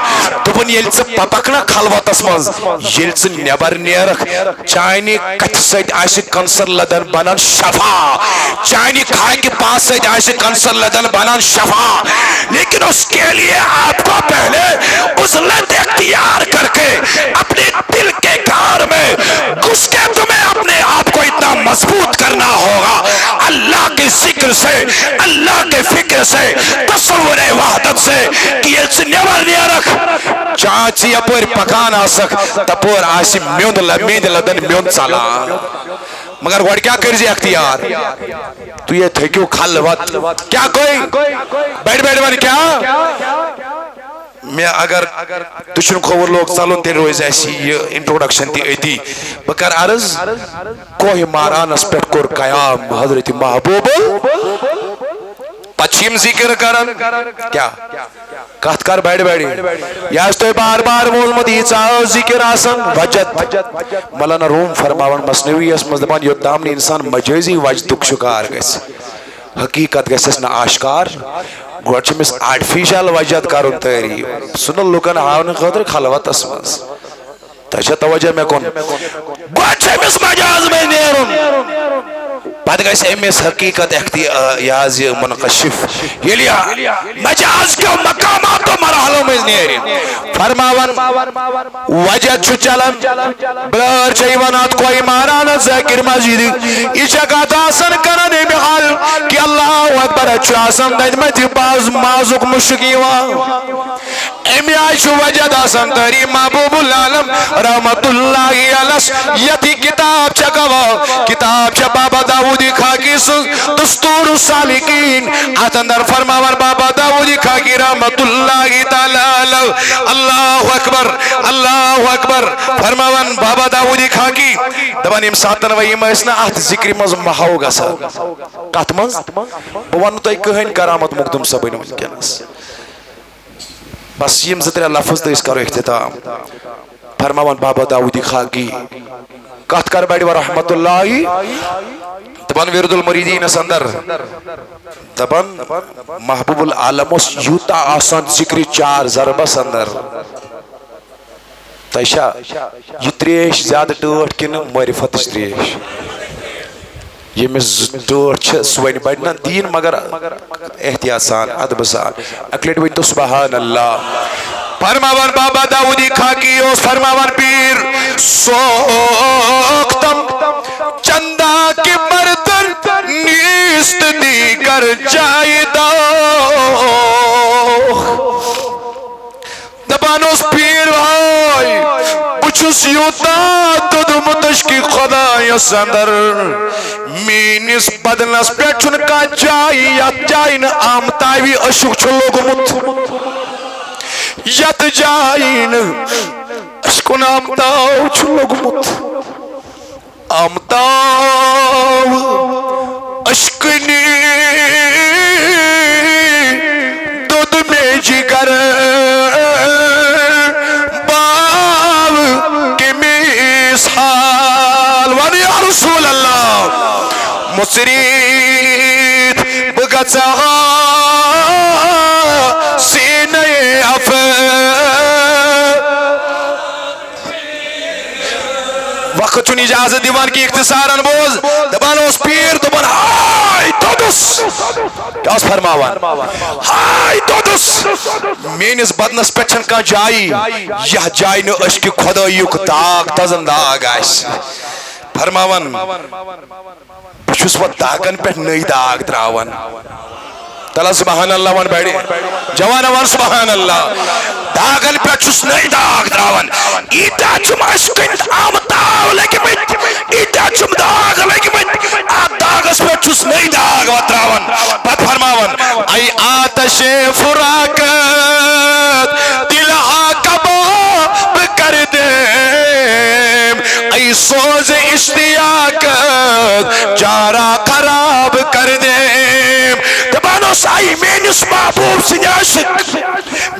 دوٚپُن، ییٚلہِ ژٕ پککھ نا خلوتس منٛز، ییٚلہِ ژٕ نٮ۪بر نیرکھ، چانہِ کتھِ سۭتۍ آسہِ cancer لدن بنان شفا، چانہِ خاکہِ پاس سۭتۍ آسہِ cancer لدن بنان شفا، لیکن اس کے لیے آپ کو پہلے عزلت اختیار کر کے اپنے دل کے غار میں گھس کے تمہیں اپنے آپ کو اتنا مضبوط کرنا ہوگا، اللہ کے ذکر سے، اللہ کے فکر سے، تصور وحدت سے، کہ ییٚلہِ ژٕ نٮ۪بر نیرکھ، چاہے ژٕ یپٲرۍ پکان آسکھ، تپٲرۍ آسہِ میوٚنٛد ل-، میٚنٛدِ لدن میوٚنٛد ژلان۔ مگر گۄڈٕ کیٛاہ کٔرۍ زِ اختیار؟ تُہۍ ییٚتہِ تھٔکِو خلوت۔ کیٛاہ گوٚو؟ بڑِ بڑِ وَن کیٛاہ؟ مےٚ اگر دٔچھُن کھووُر لوگ ژَلُن، تیٚلہِ روزِ اَسہِ یہِ introduction تہِ أتی۔ بہٕ کَرٕ عرض، کوہِ مارانَس پٮ۪ٹھ کوٚر قیام حضرت محبوب۔ پتہٕ چھِ یِم ذِکِر کران۔ کیٛاہ؟ کتھ کر بڑِ بڑِ۔ یہِ آسہِ تۄہہِ بار بار بوٗزمُت، ییٖژاہ ٲس ذِکِر آسان۔ وجد۔ مولانا روم فرماوان مثنوی یس منٛز، دپان، یوٚتام نہٕ انسان مجٲزی وجدُک شکار گژھِ، حقیقت گژھٮ۪س نہٕ آشکار، گۄڈٕ چھُ أمِس آرٹیفیشل وجد کرُن تعریٖف۔ سُہ نہٕ لُکن ہاونہٕ خٲطرٕ خلوتس منٛز۔ تۄہہِ چھا توجہ مےٚ کُن؟ گۄڈٕ چھُ أمِس مجاز منٛز نیرُن، پتہٕ گژھِ أمِس حقیقت اختیا-، یہِ حظ یہِ منکشف۔ ییٚلہِ یہِ مجاز کیو مقاماتو مرحلو منٛز نیرِ، فرماوان، وجد چھُ چلان، بلٲر چھےٚ یِوان اتھ کوہہِ مارانس ذاکر مسجد۔ یہِ چھےٚ کتھ آسان کران امہِ حال کہ اللہ اکبر، اتہِ چھُ آسان تتہِ متہِ باز مازُک مُشک یِوان۔ امہِ آیہِ چھُ وجد آسان تعریٖف محبوب العالم رحمت اللہ علیہ یس، یتھ یہِ کتاب چھےٚ گواہ، کتاب چھےٚ بابا داؤدی خاکی سٕنٛز دستور السالکین۔ اتھ اندر فرماوان بابا داؤدی خاکی رحمت اللہ تعالی علیہ، اللہ اکبر، اللہ اکبر۔ فرماوان بابا داؤدی خاکی، دپان، ییٚمہِ ساتن وۄنۍ یِم ٲسۍ نہ اتھ ذکرِ منٛز محو گژھان۔ کتھ منٛز؟ بہٕ ونہٕ تۄہہِ کٕہٕنۍ کرامت مخدوم صٲبٕنۍ وٕنکیٚنس۔ بس یِم زٕ ترٛےٚ لفظ تہٕ أسۍ کرو اختتام۔ فرماوان بابا داؤدی خاکی، کتھ کر بڑِ و رحمت اللہ، دپان ورد المریدینس اندر، دپان محبوب العالم اوس یوٗتاہ آسان ذکرِ چار ضربس اندر۔ تۄہہِ چھا یہِ ترٛیش زیادٕ ٹٲٹھ کِنہٕ معرفتٕچ ترٛیش؟ ییٚمِس زٕ ٹٲٹھ چھِ، سُہ وَنہِ بَڑِ نہ دیٖن، مگر احتیاط سان، ادبہٕ سان۔ اَکہِ لَٹہِ ؤنۍ تو سبحان اللہ۔ فرماوان بابا داؤدی خاکی اوس فرماوان، پیر سوختم چندہ کے برتن نیست دیگر جای داغ۔ دپان اوس، پیر بھائی، بہٕ چھُس یوٗتاہ دوٚدمُت عشقِ خۄدایَس اندر، میٲنِس بدنس پٮ۪ٹھ چھُنہٕ کانٛہہ جاے، یتھ جایہِ نہٕ آمتاوِ عشق چھُ لوٚگمُت، یتھ جایہِ نہٕ عشقُن آمتاو چھُ لوٚگمُت۔ آمتاو عشقنی دود میں جگر، باو کے مثال۔ ون یا رسول اللہ، مصریت بگتا سینے اف۔ وقت چھُنہٕ اجازت دِوان کہِ اختصارن بوز۔ دپان اوس پیر، دوٚپُن، ہاے دۄدُس۔ کیٛاہ اوس فرماوان؟ ہاے دۄدُس۔ میٲنِس بدنس پٮ۪ٹھ چھَنہٕ کانٛہہ جایی، یتھ جایہِ نہٕ عشقِ خۄدٲیُک داغ، تزن داغ آسہِ۔ فرماوان، بہٕ چھُس وۄنۍ داغن پٮ۪ٹھ نٔے داغ تراوان۔ تلا سبحان اللہ ون بڑِ۔ جوانا ون سبحان اللہ۔ داغن پٮ۪ٹھ چھُس نٔے داغ تراوان۔ ایٖتیٛاہ چھُم عشقٕنۍ آمتاو لٔگۍ مٕتۍ، ایٖتیٛاہ چھُم داغ لٔگۍ مٕتۍ۔ اتھ داغس پٮ۪ٹھ چھُس نٔے داغ وۄنۍ تراوان۔ پتہٕ فرماوان، اے آتش فراقت دل ہا کباب کر دیم، اے سوز اشتیاق جارا خراب کر دیم۔ دپان اوس، اے میٲنِس محبوب سٕنٛدۍ عاشق،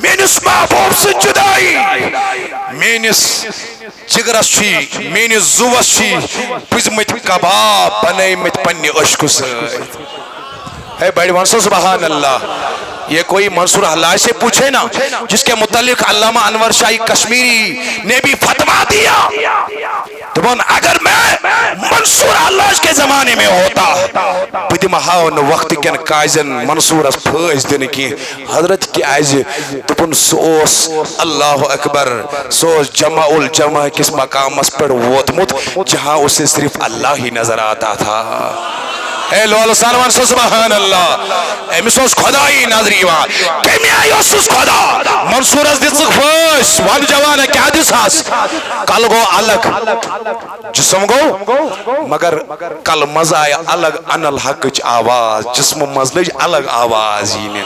میٲنِس محبوب سٕنٛدۍ جدائی، میٲنِس جگرس چھی، میٲنِس زُوس چھی پٔزمٕتۍ کباب بنٲومٕتۍ پننہِ عشقہٕ سۭتۍ۔ اے بڑِ ون سا سبحان اللہ۔ یہ کوئی منصور حلاج سے پوچھے نا، جس کے متعلق علامہ انور شاہی کشمیری نے بھی فتویٰ دیا۔ دپان، اگر میں منصور حلاج کے زمانے میں ہوتا، بہٕ دِمہٕ ہا نہٕ وقتہٕ کٮ۪ن قاضین منصورس پھٲسۍ دِنہٕ کینٛہہ۔ حضرت کیٛازِ؟ دوٚپُن، سُہ اوس، اللہ اکبر، سُہ اوس جمع الجمع کِس مقامس پٮ۪ٹھ ووتمُت، جہاں اسے صرف اللہ ہی نظر آتا تھا۔ اے لولہٕ سان ون سا سبحان اللہ۔ أمِس اوس خۄدایی نظرِ یِوان۔ کَمہِ آیہِ اوسُس خۄدا؟ منصورس دِژٕکھ پھٲسۍ۔ ون جوانا، کیٛاہ دِژہَس؟ کل گوٚو الگ، جسم گوٚو، مگر کل منٛز آیہِ الگ، انا الحقٕچ آواز، جسمہٕ منٛز لٔج الگ آواز یِنہِ۔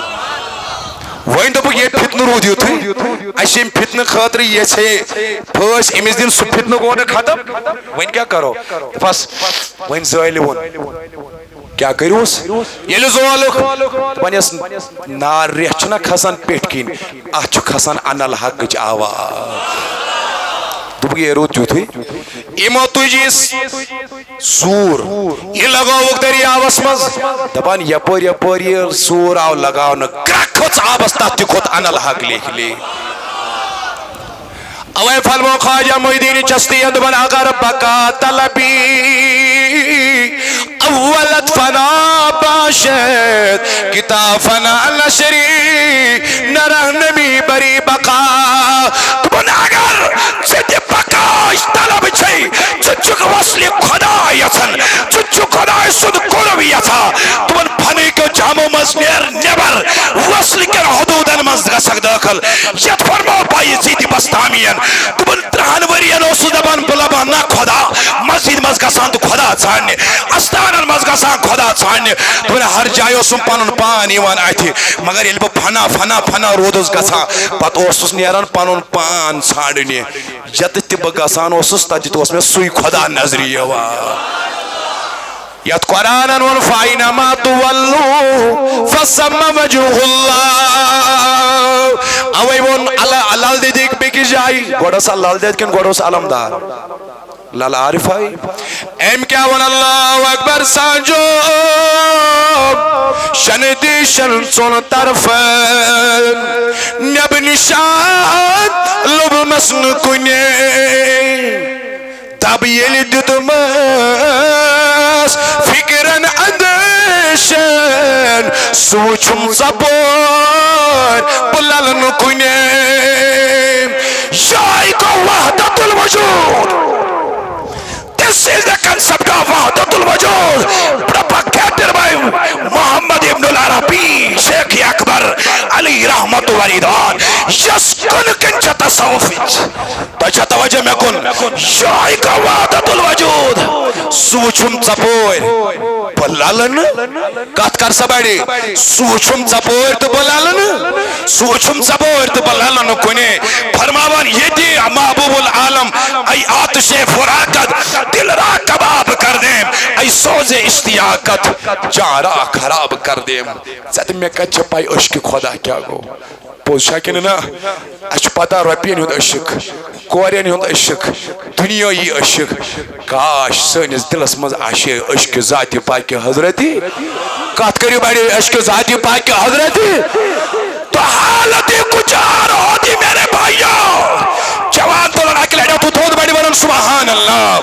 وۄنۍ دوٚپُکھ، یہِ فتنہٕ روٗد یُتھُے، اَسہِ ییٚمہِ فتنہٕ خٲطرٕ یژھے پھٲسۍ أمِس دِنۍ، سُہ فتنہٕ گوٚو نہٕ ختم۔ وۄنۍ کیٛاہ کرو؟ بس، وۄنۍ زٲلِوُن۔ کیٛاہ کٔرِوس؟ ییٚلہِ زولُکھ، دَپان یۄس نار ریٚٹھ چھُنہ کھسان پیٚٹھۍ کِنۍ، اَتھ چھُ کھسان اَنَل حقٕچ آواز۔ دوٚپُکھ، یے روٗد تیُتھُے۔ یِمو تُج یہِ سوٗر، یہِ لگووُکھ دٔریاوَس منٛز۔ دَپان، یَپٲرۍ یَپٲرۍ یہِ سوٗر آو لگاونہٕ، کرٛکھ کھٔژ آبَس، تَتھ تہِ کھوٚت اَنَل حق لیکھِ لیکھِ۔ اوے فرمو خواجہ محی الدین چشتی، دپان، اگر بقا طلبی اولت فنا باشد، کتا فنا نشری، نرہ نمی بری بقا۔ دپان، اگر ژےٚ تہِ بقاہٕچ طلب چھے، ژٕ چھُکھ وصلِ خدا یژھان، ژٕ چھُکھ خدایہِ سُنٛد قرب یژھان، دپان، فنہٕ کیو جامو منٛز نیر نٮ۪بر، وصل کٮ۪ن حدوٗدن منٛز گژھکھ دٲخل۔ یتھ فرمو بایزید بستامین۔ دوٚپُن، ترٛہن ؤرین اوسُس دپان، بہٕ لبہٕ نہ خدا، مسجد منٛز گژھان تہٕ خدا ژھانڈنہِ، استانن منٛز گژھان خدا ژھانڈنہِ۔ دوٚپُن، ہر جایہِ اوسُم پنُن پان یِوان اتھِ، مگر ییٚلہِ بہٕ فنا، فنا، فنا روٗدُس گژھان، پتہٕ اوسُس نیران پنُن پان ژھانڈنہِ۔ یتٮ۪تھ تہِ بہٕ گژھان اوسُس، تتٮ۪تھ اوس مےٚ سُے خدا نظرِ یِوان۔ یتھ قرآنن ووٚن، "فاینما تولوا فثم وجہ اللہ"۔ اوے ووٚن اللہ، لل دٮ۪دِ بیٚکِس جایہِ۔ گۄڈٕ ٲس لل دٮ۪د کِنہٕ گۄڈٕ اوس علمدار؟ لل عارف آیہِ۔ أمۍ کیٛاہ ووٚن؟ اللہ اکبر، سانجو۔ شن دیشن ژون طرفن، نٮ۪بہٕ نِشان لوٚبمس نہٕ کُنے۔ دب ییٚلہِ دیُتمس فکرن اندیشن، سُہ وُچھُم ژۄپٲرۍ بہٕ للہٕ نہٕ کُنے۔ یہے گوٚو وحدت الوجود۔ This is the concept of وحدت الوجود، propagated by محمد ابن العربی، شیخ اکبر علی رحمت و رضوان۔ یۄس کُنہِ کِنۍ چھےٚ تصوفٕچ۔ تۄہہِ چھا توجہ مےٚ کُن؟ یہے گوٚو وحدت الوجود۔ سُہ وُچھُم ژۄپٲرۍ بہٕ للہٕ نہٕ۔ کتھ کر سا بڑِ؟ سُہ وُچھُم ژۄپٲرۍ تہٕ بہٕ للہٕ نہٕ۔ سُہ وُچھُم ژۄپٲرۍ تہٕ بہٕ للہٕ نہٕ کُنے۔ فرماوان ییٚتہِ محبوب العالم، اے آتش فراقت، دل را کباب کر دیں، اے سوز اشتیاقت، جان را خراب کر دیں۔ ژےٚ تہٕ مےٚ کتہِ چھےٚ پَے عشقِ خدا کیٛاہ گوٚو؟ پوٚز چھا کِنہٕ نہ؟ اَسہِ چھُ پتہ رۄپین ہُنٛد عشق، کورٮ۪ن ہُنٛد عشق، دُنیٲیی عشق۔ کاش سٲنِس دِلس منٛز آسہِ ہے عشق ذاتِ پاکِ حضرتی۔ کتھ کٔرِو بڑِ، عشق ذاتِ پاکِ حضرتی۔ تو حالت کچھ اور ہوتی میرے بھائیو۔ جوان تُلن اکہِ لٹہِ اَتھٕ تھوٚد بڑِ ونُن سبحان اللہ۔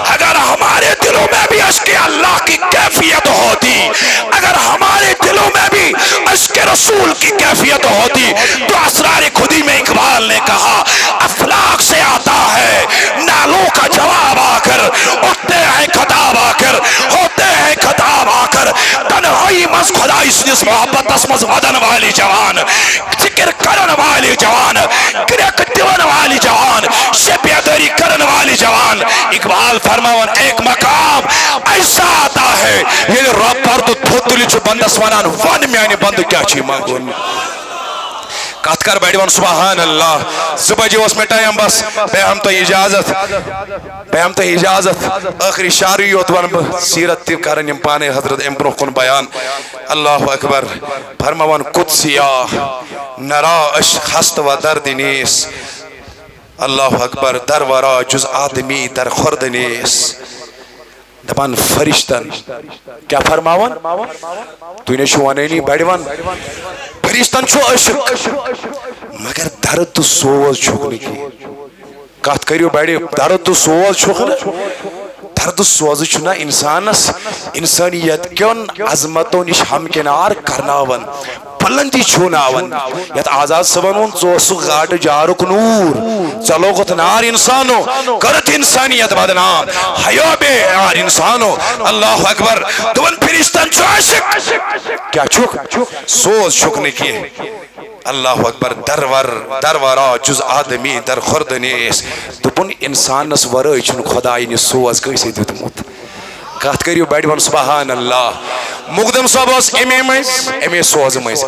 اگر ہمارے دلوں میں بھی عشق اللہ کی کیفیت ہوتی، اگر ہمارے دلوں میں بھی عشق رسول کی کیفیت ہوتی، تو اسرار خودی میں اقبال نے کہا، افلاک سے آتا ہے نالوں کا جواب آ کر، اٹھتے ہیں خطاب آ کر، ہوتے ہیں خطاب آ کر۔ تنہائی منٛز خداے سٕنٛدِس محبتس منٛز ودن والی جوان، ذکر کرن والی جوان، کرک دِوان والی جوان، شب بیداری کرن والی جوان۔ اقبال فرماوان، ایک مقام ایسا آتا ہے، ییٚلہِ رۄب پردٕ تھوٚد تُلہِ چھُ بندس ونان، ون میانہِ بندٕ کیٛاہ چھُے منٛگُن؟ کتھ کر بڑِ ون سبحان اللہ۔ زٕ بجے اوس مےٚ ٹایم بس، بہٕ ہٮ۪مہٕ تۄہہِ اجازت، بہٕ ہٮ۪مہٕ تۄہہِ اجازت۔ ٲخری شعرٕے یوت ونہٕ بہٕ، سیرت تہِ کرن یِم پانے حضرت امہِ برونٛہہ کُن بیان۔ اللہ اکبر۔ فرماوان قدسیا نرا عشق ہست و درد نیست۔ اللہ اکبر۔ در ورا جز آدمی در خورد نیست۔ دپان فرشتن کیٛاہ فرماوان؟ تُہۍ نے چھِو ونٲنی بڑِ ون۔ فرشتن چھُ عشق، مگر درد تہٕ سوز چھُکھ نہٕ کینٛہہ۔ کتھ کٔرِو بڑِ، درد تہٕ سوز چھُکھ نہٕ؟ درد سوزٕ چھُنہ انسانس انسانیت کٮ۪ن عظمتو نِش ہمکنار کرناوان، بلندی چھوناوان۔ یتھ آزاد صٲبن ووٚن، ژٕ اوسُکھ گاٹہٕ جارُک نوٗر، ژےٚ لوگُتھ نار انسانو، کٔرٕتھ انسانیت بدنام، ہیو بے یار انسانو۔ اللہ اکبر۔ دوٚپُن فرشتن چھُ عاشق۔ کیٛاہ چھُکھ؟ سوز چھُکھ نہٕ کینٛہہ۔ اللہ اکبر۔ درور، درورا جز آدمی در خورد نیست۔ دوٚپُن انسانس ورٲے چھُنہٕ خداین یہِ سوز کٲنٛسے دیُتمُت۔ کتھ کٔرِو بڑِ ون سبحان اللہ۔ مقدم صٲب اوس امے مٔنٛزۍ، امے سوزٕ مٔنٛزۍ۔